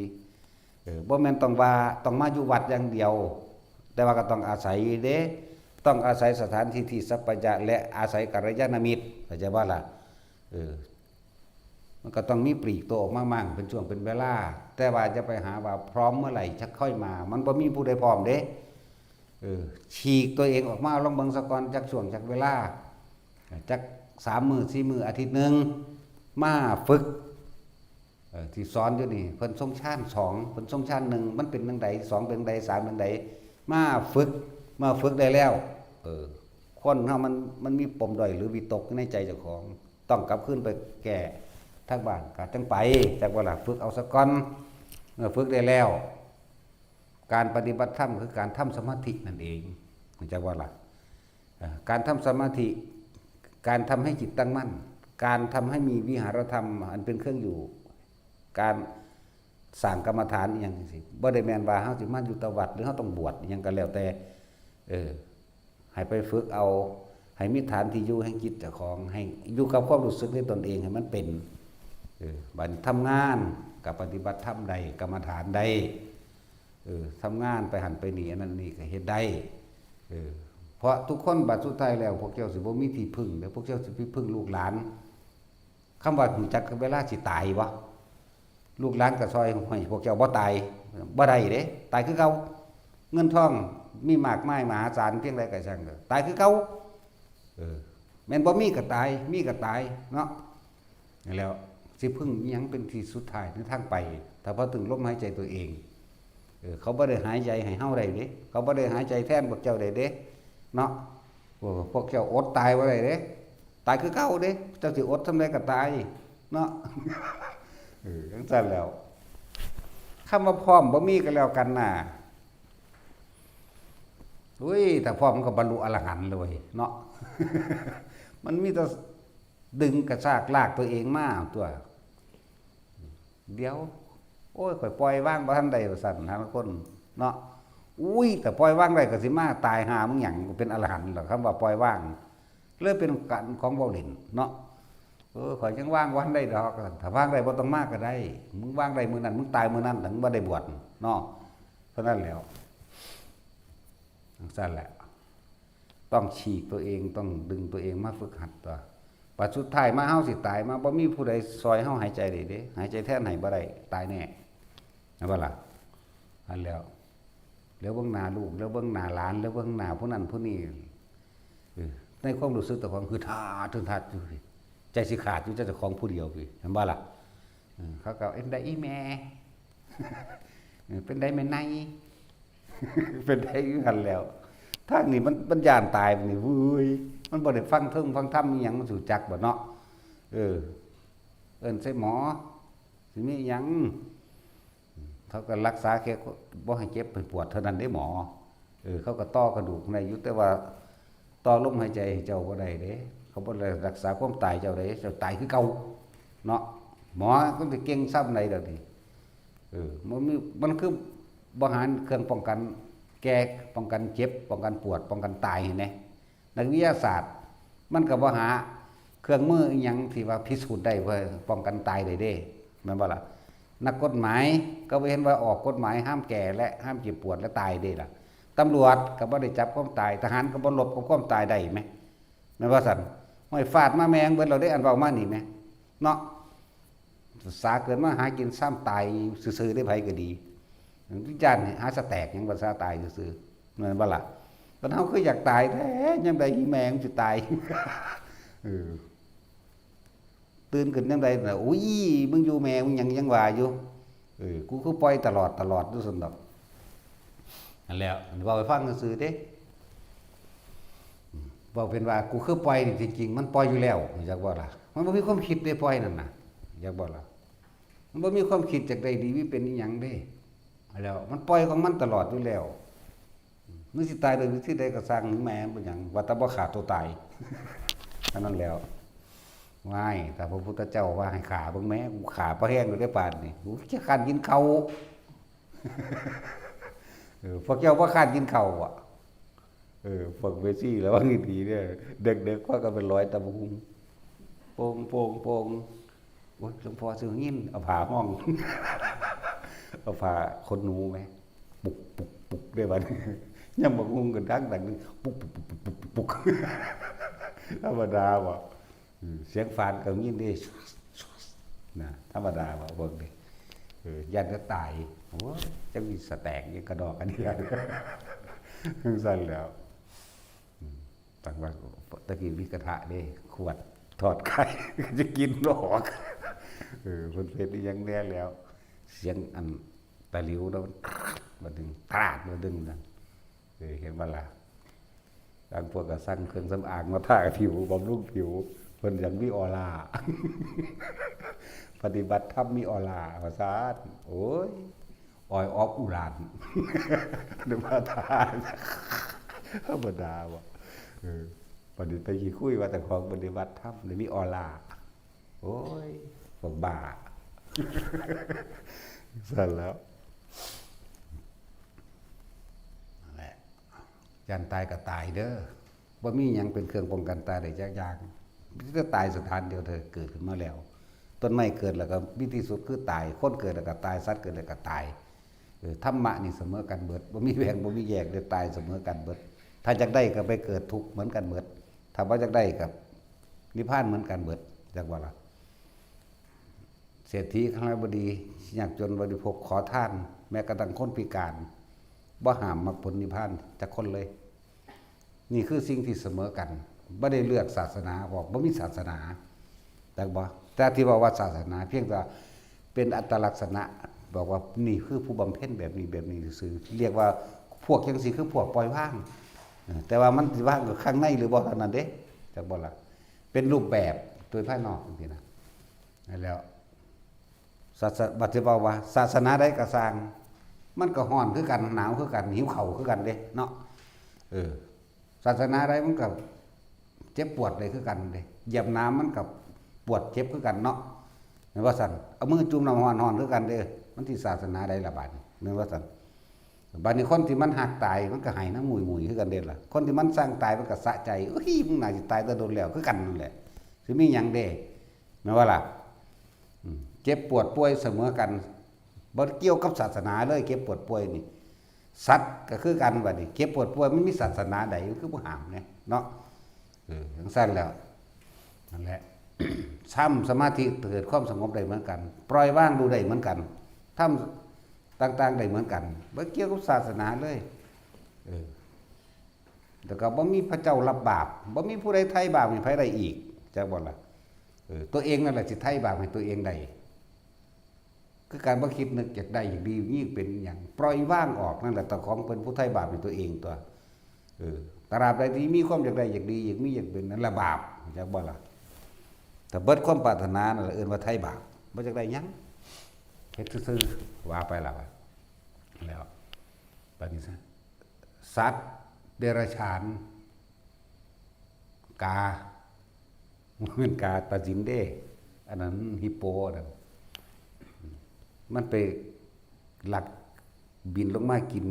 เออ บ่แม่นต้องว่าต้องมาอยู่วัดอย่างเดียว แต่ว่าก็ต้องอาศัยเด้ ต้องอาศัยสถานที่ที่สัปปายะ และอาศัยกัลยาณมิตร เข้าใจบ่ล่ะ เออ มันก็ต้องมีปลีกตัวออกมามั่งเป็นช่วงเป็นเวลา แต่ว่าจะไปหาว่าพร้อมเมื่อไหร่จะค่อยมา มันบ่มีผู้ใดพร้อมเด้ เออ ฉีกตัวเองออกมาลองเบิ่งซะก่อน จักช่วงจักเวลา จักสามมื้อสี่มื้อ อาทิตย์หนึ่ง มาฝึก เออ ที่สอนอยู่นี่ เพิ่นทรงฌานสอง เพิ่นทรงฌานหนึ่ง มันเป็นจั่งใด สองเป็นจั่งใด สามเป็นจั่งใด มาฝึก มาฝึกได้แล้ว เออ คนเฮามัน มันมีปมด้อยหรือวิตกในใจเจ้าของ ต้องกลับคืนไปแก้ทางบ้าน ก็จั่งไป จักว่าล่ะ ฝึกเอาซะก่อน เมื่อฝึกได้แล้ว การปฏิบัติธรรมคือการทำสมาธินั่นเอง จักว่าล่ะ เอ่อ การทำสมาธิ การทำให้จิตตั้งมั่น การทำให้มีวิหารธรรมอันเป็นเครื่องอยู่ การสร้างกรรมฐานอหย่างจั่งซี้ บ่ได้แม่นว่าเฮาสิมาอยู่แต่วัด หรือเฮาต้องบวชอิหยังก็แล้วแต่ เออ ให้ไปฝึกเอา ให้มีฐานที่อยู่แห่งจิตเจ้าของ ให้อยู่กับความรู้สึกในตนเองให้มันเป็น เออ บัดนี้ทำงานก็ปฏิบัติธรรมได้ กรรมฐานได้ เออ ทำงานไปหั้นไปนี่ อันนั้นนี่ก็เฮ็ดได้ เออ เพราะทุกคนบัดสุดท้ายแล้ว พวกเจ้าสิบ่มีที่พึ่งเด้อ พวกเจ้าสิไปพึ่งลูกหลาน คำว่ารู้จักเวลาสิตายบ่ ลูกหลานก็ซ่อยให้พวกเจ้าบ่ตาย บ่ได้เด้ ตายคือเก่า เงินทองมีมากมายมหาศาลเพียงใดก็ช่างเถอะ ตายคือเก่า เออ แม่นบ่มีก็ตาย มีก็ตายเนาะ นั่นแหล้ว สิพึ่งอิหยังเป็นที่สุดท้ายในทางไป ถ้าพอถึงลมหายใจตัวเอง เออ เขาบ่ได้หายใจให้เฮาได้เด้ เขาบ่ได้หายใจแทนพวกเจ้าได้เด้ เนาะ โอ้ พวกเจ้าอดตายบ่ได้เด้ ตายคือเก่าเด้ เจ้าสิอดส่ำใดก็ตาย เนาะ เออ จั่งซั่นแหล้ว คำว่าพร้อมบ่มีก็แล้วกันน่ะ อุ้ย ถ้าพร้อมมันก็บรรลุอรหันต์เลยเนาะ มันมีแต่ ดึงกระชากลากตัวเองมาตัว เดี๋ยว โอ้ย ข่อยปล่อยวางบ่ทันได้ว่าซั่น หาคนเนาะ อุ้ย แต่ปล่อยวางได้ก็สิมาตายหามึงหยัง เป็นอรหันต์เหรอ คำว่าปล่อยวาง เลยเป็นการของเว้าเล่นเนาะ เออ ข่อยยังวางบ่ทันได้ดอก ถ้าวางได้บ่ต้องมาก็ได้ มึงวางได้มื้อนั้น มึงตายมื้อนั้น มึงบ่ได้บวชเนาะ เท่านั้นแหล้ว จั่งซั่นแหละ ต้องฉีกตัวเอง ต้องดึงตัวเองมาฝึกหัดตัว บัดสุดท้ายมาเฮาสิตายมา บ่มีผู้ใดซอยเฮาหายใจได้เด้ หายใจแทนให้บ่ได้ ตายแน่ แม่นบ่ล่ะ อันแล้ว แล้วเบิ่งหน้าลูก แล้วเบิ่งหน้าหลาน แล้วเบิ่งหน้าผู้นั้นผู้นี้ เออ ในความรู้สึกเจ้าของคือทาด ทึ่งทาดอยู่พี่ ใจสิขาดอยู่เจ้าของผู้เดียวพี่ แม่นบ่ล่ะ เออ เขาก็เอ็นได้อีแม่ เออ เป็นได้แม่ไน เป็นได้คือกันแล้ว ทางนี้มัน มันย้านตายนี่ เว้ย มันบ่ได้ฟังเทิงฟังธรรมอีหยัง มันสิรู้จักบ่เนาะ เออ เอิ้นใส่หมอ สิมีหยัง เขาก็รักษาแค่บ่ให้เจ็บให้ปวดเท่านั้นเด้หมอ เออ เขาก็ต่อกระดูกได้อยู่ แต่ว่าต่อลมหายใจให้เจ้าบ่ได้เด้ เขาบ่ได้รักษาความตายเจ้าเด้ เจ้าตายคือเก่าเนาะ หมอก็สิเก่งส่ำใด๋ดอกนี่ เออ มันมี มันคือบ่หาเครื่องป้องกันแก่ ป้องกันเจ็บ ป้องกันปวด ป้องกันตายหั้นแหน่ นักวิทยาศาสตร์ มันก็บ่หาเครื่องมืออิหยังที่ว่าพิสูจน์ได้ว่าป้องกันตายได้เด้ แม่นบ่ล่ะ นักกฎหมายก็บ่เห็นว่าออกกฎหมายห้ามแก่และห้ามเจ็บปวดและตายเด้ล่ะ ตำรวจก็บ่ได้จับความตาย ทหารก็บ่รบกับความตายได้แหม แม่นบ่ซั่น ห้วยฟาดมาแม่งเบิดแล้วเด้ อันเว้ามานี่แหม เนาะ สาเกิดมาหากินซ้ำตายซื่อๆ ได้ไผก็ดี ย้านหาสแตกหยัง ภาษาตายซื่อๆ แม่นบ่ล่ะ ตอนเฮาคืออยากตายแท้ ยามใด๋อีแม่งสิตาย เออ ตื่นขึ้นยามใด๋น่ะ อุ้ย มึงอยู่แม่มึงหยัง ยังว่าอยู่ เออ กูคือปล่อยตลอด ตลอดอยู่ซั่นดอก นั่นแหละ เว้าให้ฟังซื่อๆ เด้ เว้าเป็นว่ากูคือปล่อยนี่ จริงๆ มันปล่อยอยู่แล้ว จักบ่ล่ะ มันบ่มีความคิดได้ปล่อยนั่นน่ะ จักบ่ล่ะ มันบ่มีความคิดจักได้ดีมีเป็นอีหยังเด้ แล้วมันปล่อยของมันตลอดอยู่แล้ว มึงสิตายโดยวิธีใดก็ซ่าง แม่นบ่หยัง ว่าแต่บ่ฆ่าตัวตาย เท่านั้นแล้ว ว้าย ถ้าพระพุทธเจ้าว่าให้ฆ่าเบิ่งแหม กูฆ่าพอแฮงอยู่เด้ปานนี้ กูจะค้านกินข้าว เออ พวกเจ้าบ่ค้านกินข้าวอะ เออ พวกแม่ชีระวังดีๆ เด้อ เด็กๆ พากันไปลอยตำบักหุ่ง โป่ง โป่ง โป่ง โอ๊ย หลวงพ่อสิได้ยิน เอาผ้าห้อง เอาผ้าขนหนูแหม ปุก ปุก ปุก เด้บัดนี้ ยำบักหุ่งก็ดังๆ ปุก ปุก ปุก ธรรมดาบ่ อืม เสียงฟ้านก็ยินเด้ นะ ธรรมดาบ่ พวกนี้ เออ ย้านแต่ตาย โอ้ย จักมีสแตกหยังกระดอกกระเดื่อ จั่งซั่นแหล้ว อืม ตั้งว่า ตะกี้มีกระทะเด้ ขวดทอดไข่ ก็จะกินบ่ออก เออ เพิ่นเฮ็ดอีหยังแหน่แล้ว เสียงอันตะหลิวแล้วมัน มาดึง ตราด มาดึงนั่น เออ เห็นบ่ล่ะ บางพวกก็สั่งเครื่องสำอางมาทาผิว บำรุงผิว เพิ่นอยากมีออร่า ปฏิบัติธรรมมีออร่า ว่าซั่น โอ้ย ออยออฟอุราน นึกว่าทา ธรรมดาบ่ เออ ปฏิบัติขี้คุยว่าแต่ของปฏิบัติธรรมนี่มีออร่า โอ้ย พวกบ้า ซั่นแล้ว นั่นแหละ ย้านตายก็ตายเด้อ บ่มีหยังเป็นเครื่องป้องกันตายได้จักอย่าง มีแต่ตายสถานเดียวเท่านั้น เกิดขึ้นมาแล้ว ต้นไม้เกิดแล้วก็มีที่สุดคือตาย คนเกิดแล้วก็ตาย สัตว์เกิดแล้วก็ตาย เออ ธรรมะนี่เสมอกันเบิด บ่มีแบ่ง บ่มีแยกเด้อ ตายเสมอกันเบิด ถ้าอยากได้ก็ไปเกิดทุกข์เหมือนกันเบิด ถ้าบ่อยากได้ก็นิพพานเหมือนกันเบิด จักบ่ล่ะ เศรษฐีคฤหบดี ยากจนบริโภค ขอทาน แม้กระทั่งคนพิการ บ่ห้ามมรรคผลนิพพานจักคนเลย นี่คือสิ่งที่เสมอกัน บ่ได้เลือกศาสนา บอกบ่มีศาสนา จักบ่ แต่ที่ว่า ว่าศาสนา เพียงแต่เป็นอัตลักษณะ บอกว่านี่คือผู้บำเพ็ญแบบนี้ แบบนี้ซื่อๆ เรียกว่าพวกจั่งซี้คือพวกปล่อยวาง เออ แต่ว่ามันสิวางอยู่ข้างในหรือบ่เท่านั้นเด้ จักบ่ล่ะ เป็นรูปแบบโดยภายนอกจั่งซี้นะ นั่นแล้ว ศาส- บัดสิเว้าว่า ศาสนาใดก็ซ่าง มันก็ร้อนคือกัน หนาวคือกัน หิวข้าวคือกันเด้เนาะ เออ ศาสนาใดมันก็เจ็บปวดได้คือกันเด้ เหยียบน้ำมันก็ ปวดเจ็บคือกันเนาะ แม่นว่าซั่น เอามือจุ่มน้ำฮ้อนๆ คือกันเด้อ มันสิศาสนาใดล่ะบาดนี้ แม่นว่าซั่น บาดนี้คนที่มันฮักตาย มันก็ไห้นำหมุยๆ คือกันเด้ล่ะ คนที่มันซังตาย มันก็สะใจ อุ้ย มึงน่าสิตายแต่โดนแล้ว คือกันนั่นแหละ สิมีหยังเด้ แม่นว่าล่ะ อืม เจ็บปวดป่วยเสมอกัน บ่เกี่ยวกับศาสนาเลย เจ็บปวดป่วยนี่ สัตว์ก็คือกันบัดนี้ เจ็บปวดป่วยมันมีศาสนาใด มันคือบ่ห้ามแหน่ เนาะ เออ จั่งซั้นแล้ว นั่นแหละ ทำสมาธิเกิดความสงบได้เหมือนกัน ปล่อยวางรู้ได้เหมือนกัน ทำต่างๆ ได้เหมือนกัน บ่เกี่ยวกับศาสนาเลย เออ แล้วก็บ่มีพระเจ้ารับบาป บ่มีผู้ใดไถ่บาปให้ไผได้อีก จักบ่ล่ะ เออ ตัวเองนั่นแหละสิไถ่บาปให้ตัวเองได้ คือการบ่คิดนึกอยากได้อยากดียิ่งเป็นหยัง ปล่อยวางออก นั่นแหละเจ้าของเป็นผู้ไถ่บาปให้ตัวเองตั๊ว เออ ตราบใดที่มีความอยากได้อยากดีอยากมีอยากเป็น นั่นแหละบาป จักบ่ล่ะ แต่เบิดความปรารถนานั่นแหละเอิ้นว่าไถ่บาป บ่อยากได้หยัง เฮ็ดซื่อๆ ว่าไปล่ะ แล้ว บัดนี้ซะ สัตว์เดรัจฉาน กา บ่แม่นกาตาสินเด้ อันนั้นฮิปโปนั่น มันไปลักบินลงมากิน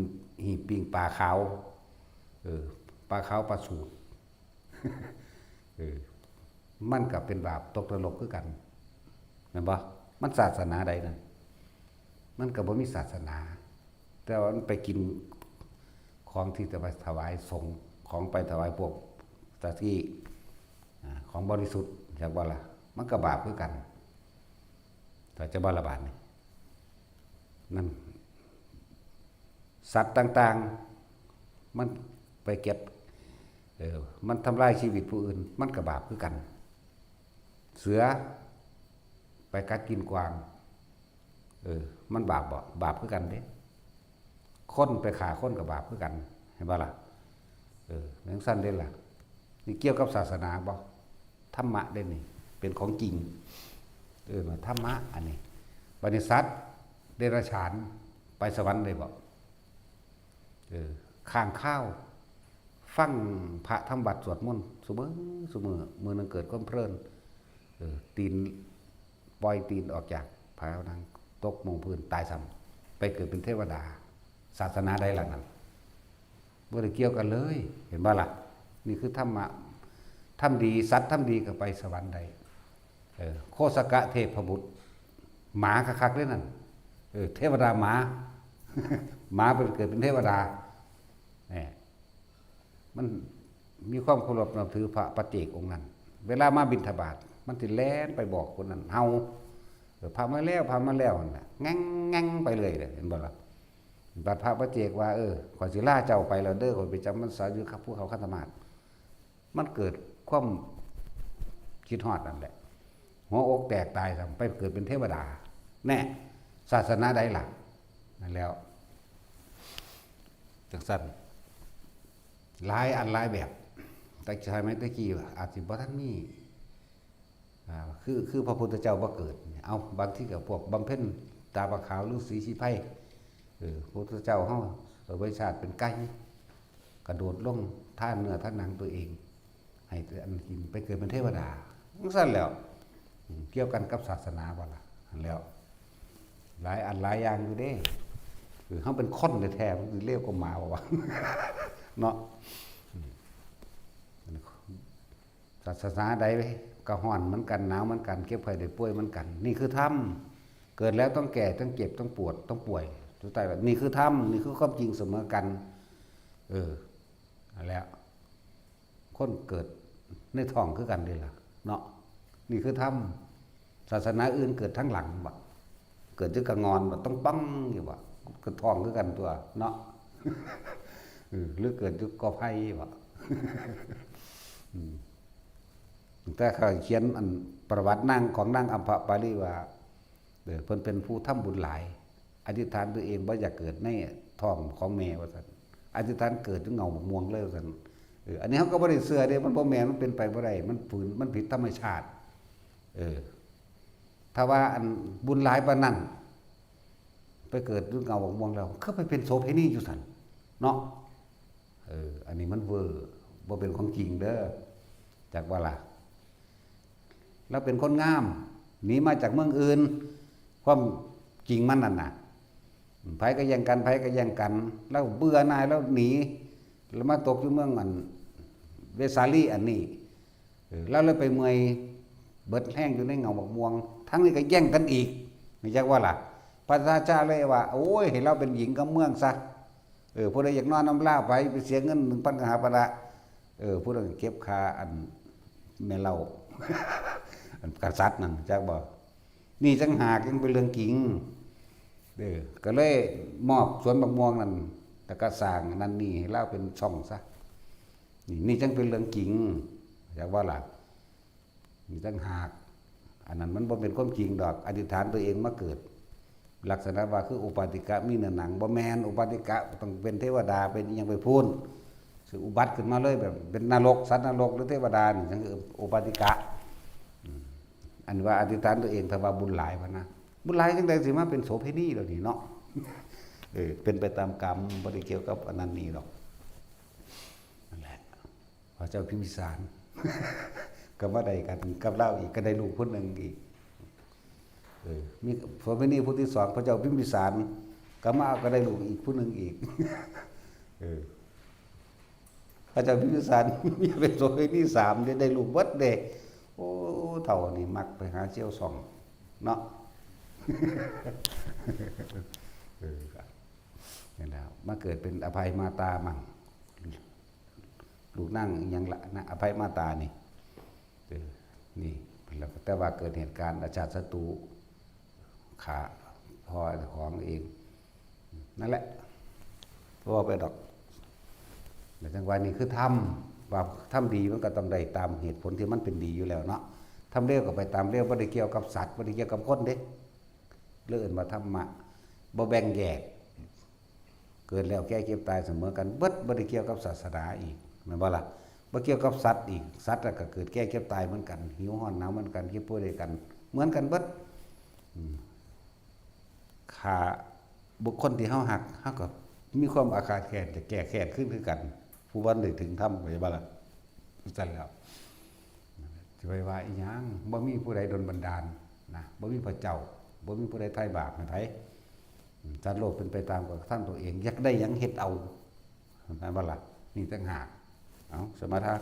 หีบปิ้งปลาขาว เออ ปลาขาวปลาสูด เออ มันก็เป็นบาปตกนรกคือกัน แม่นบ่ มันศาสนาใดนั่น มันก็บ่มีศาสนา แต่ว่ามันไปกินของที่จะไปถวายสงฆ์ ของไปถวายพวกเจ้าที่ อ่า ของบริสุทธิ์ จักบ่ล่ะ มันก็บาปคือกัน แต่จะบ่ละบาปนี่ นั่น สัตว์ต่างๆ มันไปเก็บ เออ มันทำลายชีวิตผู้อื่น มันก็บาปคือกัน เสือ ไปกัดกินกวาง เออ มันบาปบ่ บาปคือกันเด้ คนไปฆ่าคนก็บาปคือกัน เห็นบ่ล่ะ เออ จั่งซั้นเด้ล่ะ นี่เกี่ยวกับศาสนาบ่ ธรรมะเด้นี่ เป็นของจริง เออ ธรรมะอันนี้ บัดนี้สัตว์เดรัจฉาน ไปสวรรค์ได้บ่ เออ ค้างคาว ฟังพระทำวัดสวดมนต์ซุมื้อซุมื้อ มื้อหนึ่งเกิดความเพลิน เออ ตีน ปล่อยตีนออกจากผาหนัง ตกลงพื้นตายซ้ำ ไปเกิดเป็นเทวดา ศาสนาใดล่ะนั่น บ่ได้เกี่ยวกันเลย เห็นบ่ล่ะ นี่คือธรรมะ ทำดี สัตว์ทำดีก็ไปสวรรค์ได้ เออ โคสกะเทพบุตร หมาคักๆเลยนั่น เออ เทวดาหมา หมาไปเกิดเป็นเทวดา เนี่ย มันมีความเคารพนับถือพระปัจเจกองค์นั้น เวลามาบิณฑบาต มันสิแล่นไปบอกคนนั้น เฮา เออ พระมาแล้ว พระมาแล้วนั่นน่ะ แง่งแง่งไปเลยเด้อ เห็นบ่ล่ะ บัดพระปัจเจกว่า เออ ข้อยสิลาเจ้าไปแล้วเด้อ ข้อยไปจำพรรษาอยู่กับภูเขาคันธมาศ มันเกิดความคิดฮอดนั่นแหละ หัวอกแตกตายซ้ำ ไปเกิดเป็นเทวดา แน่ ศาสนาใดล่ะ นั่นแล้ว จั่งซั้น หลายอันหลายแบบ แต่สมัยแต่กี้อาจสิบ่ทันมี อ่า คือ คือพระพุทธเจ้าบ่เกิด เอา บางทีก็พวกบำเพ็ญตาปะขาว ฤๅษีชีไพร เออ พระพุทธเจ้าเฮาเสวยชาติเป็นไก่ กระโดดลงทานเนื้อทานหนังตัวเอง ให้อันกิน ไปเกิดเป็นเทวดา จั่งซั้นแล้ว อืม เกี่ยวกันกับศาสนาบ่ล่ะ อันแล้ว หลายอันหลายอย่างอยู่เด้ คือเฮาเป็นคนแท้ๆ มันสิเลวกว่าหมาบ่วะ เนาะ อืม ศาสนาใดก็ฮ้อนเหมือนกัน หนาวเหมือนกัน เจ็บไข้ได้ป่วยเหมือนกัน นี่คือธรรม เกิดแล้วต้องแก่ ต้องเจ็บ ต้องปวด ต้องป่วย สุดท้ายแล้ว นี่คือธรรม นี่คือความจริงเสมอกัน เออ นั่นแหละ คนเกิดในท้องคือกันเด้ล่ะ เนาะ นี่คือธรรม ศาสนาอื่นเกิดทั้งหลังบ่ เกิดอยู่กะงอนบ่ ต้องปังอยู่บ่ เกิดท้องคือกันตั๊ว เนาะ เออ หรือเกิดอยู่กอไผ่บ่ อืม แต่เขาเขียนอันประวัตินาง ของนางอัมพปาลีว่า เออ เพิ่นเป็นผู้ทำบุญหลาย อธิษฐานตัวเองบ่อยากเกิดในท้องของแม่ว่าซั่น อธิษฐานเกิดอยู่เงาบักม่วงเลยว่าซั่น เออ อันนี้เฮาก็บ่ได้เชื่อเด้ มันบ่แม่น มันเป็นไปบ่ได้ มันฝืน มันผิดธรรมชาติ เออ ถ้าว่าอันบุญหลายปานนั้น ไปเกิดอยู่เงาบักม่วงแล้ว คือไปเป็นโสเภณีอยู่ซั่น เนาะ เออ อันนี้มันเวอร์ บ่เป็นของจริงเด้อ จักว่าล่ะ ลาวเป็นคนงาม หนีมาจากเมืองอื่น ความจริงมันนั่นน่ะ ไผก็แย่งกัน ไผก็แย่งกัน ลาวเบื่อหน่าย ลาวหนี ลาวมาตกอยู่เมืองอัน เวสาลีอันนี้ เออ ลาวเลยไปเมื่อยเบิดแฮงอยู่ในเงาบักม่วง ทั้งนี้ก็แย่งกันอีก รู้จักว่าล่ะ พระราชาเลยว่า โอ้ย ให้ลาวเป็นหญิงกำเมืองซะ เออ ผู้ใดอยากนอนนำลาวไป ไปเสียเงินหนึ่งพันกหาปณะ เออ ผู้นั้นเก็บค่าอันแม่เหล้า อันกษัตริย์นั่น จักบ่ นี่จั่งหากยังเป็นเรื่องจริง เออ ก็เลยมอบสวนบักม่วงนั่น แล้วก็สร้างนั่นนี่ให้ลาวเป็นช่องซะ นี่ นี่จั่งเป็นเรื่องจริง จักว่าล่ะ นี่จั่งหาก อันนั้นมันบ่เป็นความจริงดอก อธิษฐานตัวเองมาเกิด ลักษณะว่าคืออุปาติกะมีเนื้อหนัง บ่แม่น อุปาติกะต้องเป็นเทวดา เป็นอิหยังไปพู้น สิอุบัติขึ้นมาเลยแบบเป็นนรก สัตว์นรก หรือเทวดานี่จั่งคืออุปาติกะ อืม อันว่าอธิษฐานตัวเอง ถ้าว่าบุญหลายพะนะ บุญหลายจั่งใดสิมาเป็นโสเภณีแล้วนี่เนาะ เออ เป็นไปตามกรรม บ่ได้เกี่ยวกับอันนั้นนี่ดอก นั่นแหละ พระเจ้าพิมพิสาร ก็มาได้กันกับลาวอีก ก็ได้ลูกคนหนึ่งอีก เออ มีโสเภณีผู้ที่สอง พระเจ้าพิมพิสาร ก็มาก็ได้ลูกอีกผู้หนึ่งอีก เออ พระเจ้าพิมพิสาร มีเป็นโสเภณีสาม ได้ ได้ลูกเบิดเด้ โอ้ เฒ่านี่มักไปหาเสี่ยวซ่องเนาะ เออ ครับ นี่แหละ มาเกิดเป็นอภัยมาตามั่ง ลูกนางอิหยังละนะ อภัยมาตานี่ เออ นี่ แล้วแต่ว่าเกิดเหตุการณ์อาชาติศัตรู ฆ่าพ่อของเอง นั่นแหละ บ่ไปดอก แต่จังหวะนี้คือทำ ว่าทำดีมันก็ต้องได้ตามเหตุผลที่มันเป็นดีอยู่แล้วเนาะ ทำเลวก็ไปตามเลว บ่ได้เกี่ยวกับสัตว์ บ่ได้เกี่ยวกับคนเด้ เลยเอิ้นว่าธรรมะ บ่แบ่งแยก เกิดแล้วแก่เจ็บตายเสมอกันเบิด บ่ได้เกี่ยวกับศาสนาอีก แม่นบ่ล่ะ บ่เกี่ยวกับสัตว์อีก สัตว์น่ะก็เกิดแก่เจ็บตายเหมือนกัน หิวร้อนหนาวเหมือนกัน เจ็บป่วยด้วยกัน เหมือนกันเบิด อืม ฆ่าบุคคลที่เฮาฮัก เฮาก็มีความอาฆาตแค้น จะแก้แค้นคืนคือกัน ผู้บ่ได้ถึงธรรม แม่นบ่ล่ะ ซั่นแล้ว สิไปว่าอีหยัง บ่มีผู้ใดดลบันดาลนะ บ่มีพระเจ้า บ่มีผู้ใดไถ่บาปให้ไผ อืม สัตว์โลกเป็นไปตามกระทำตัวเอง อยากได้หยังเฮ็ดเอา แม่นบ่ล่ะ นี่ต่างหาก เอา สมถะ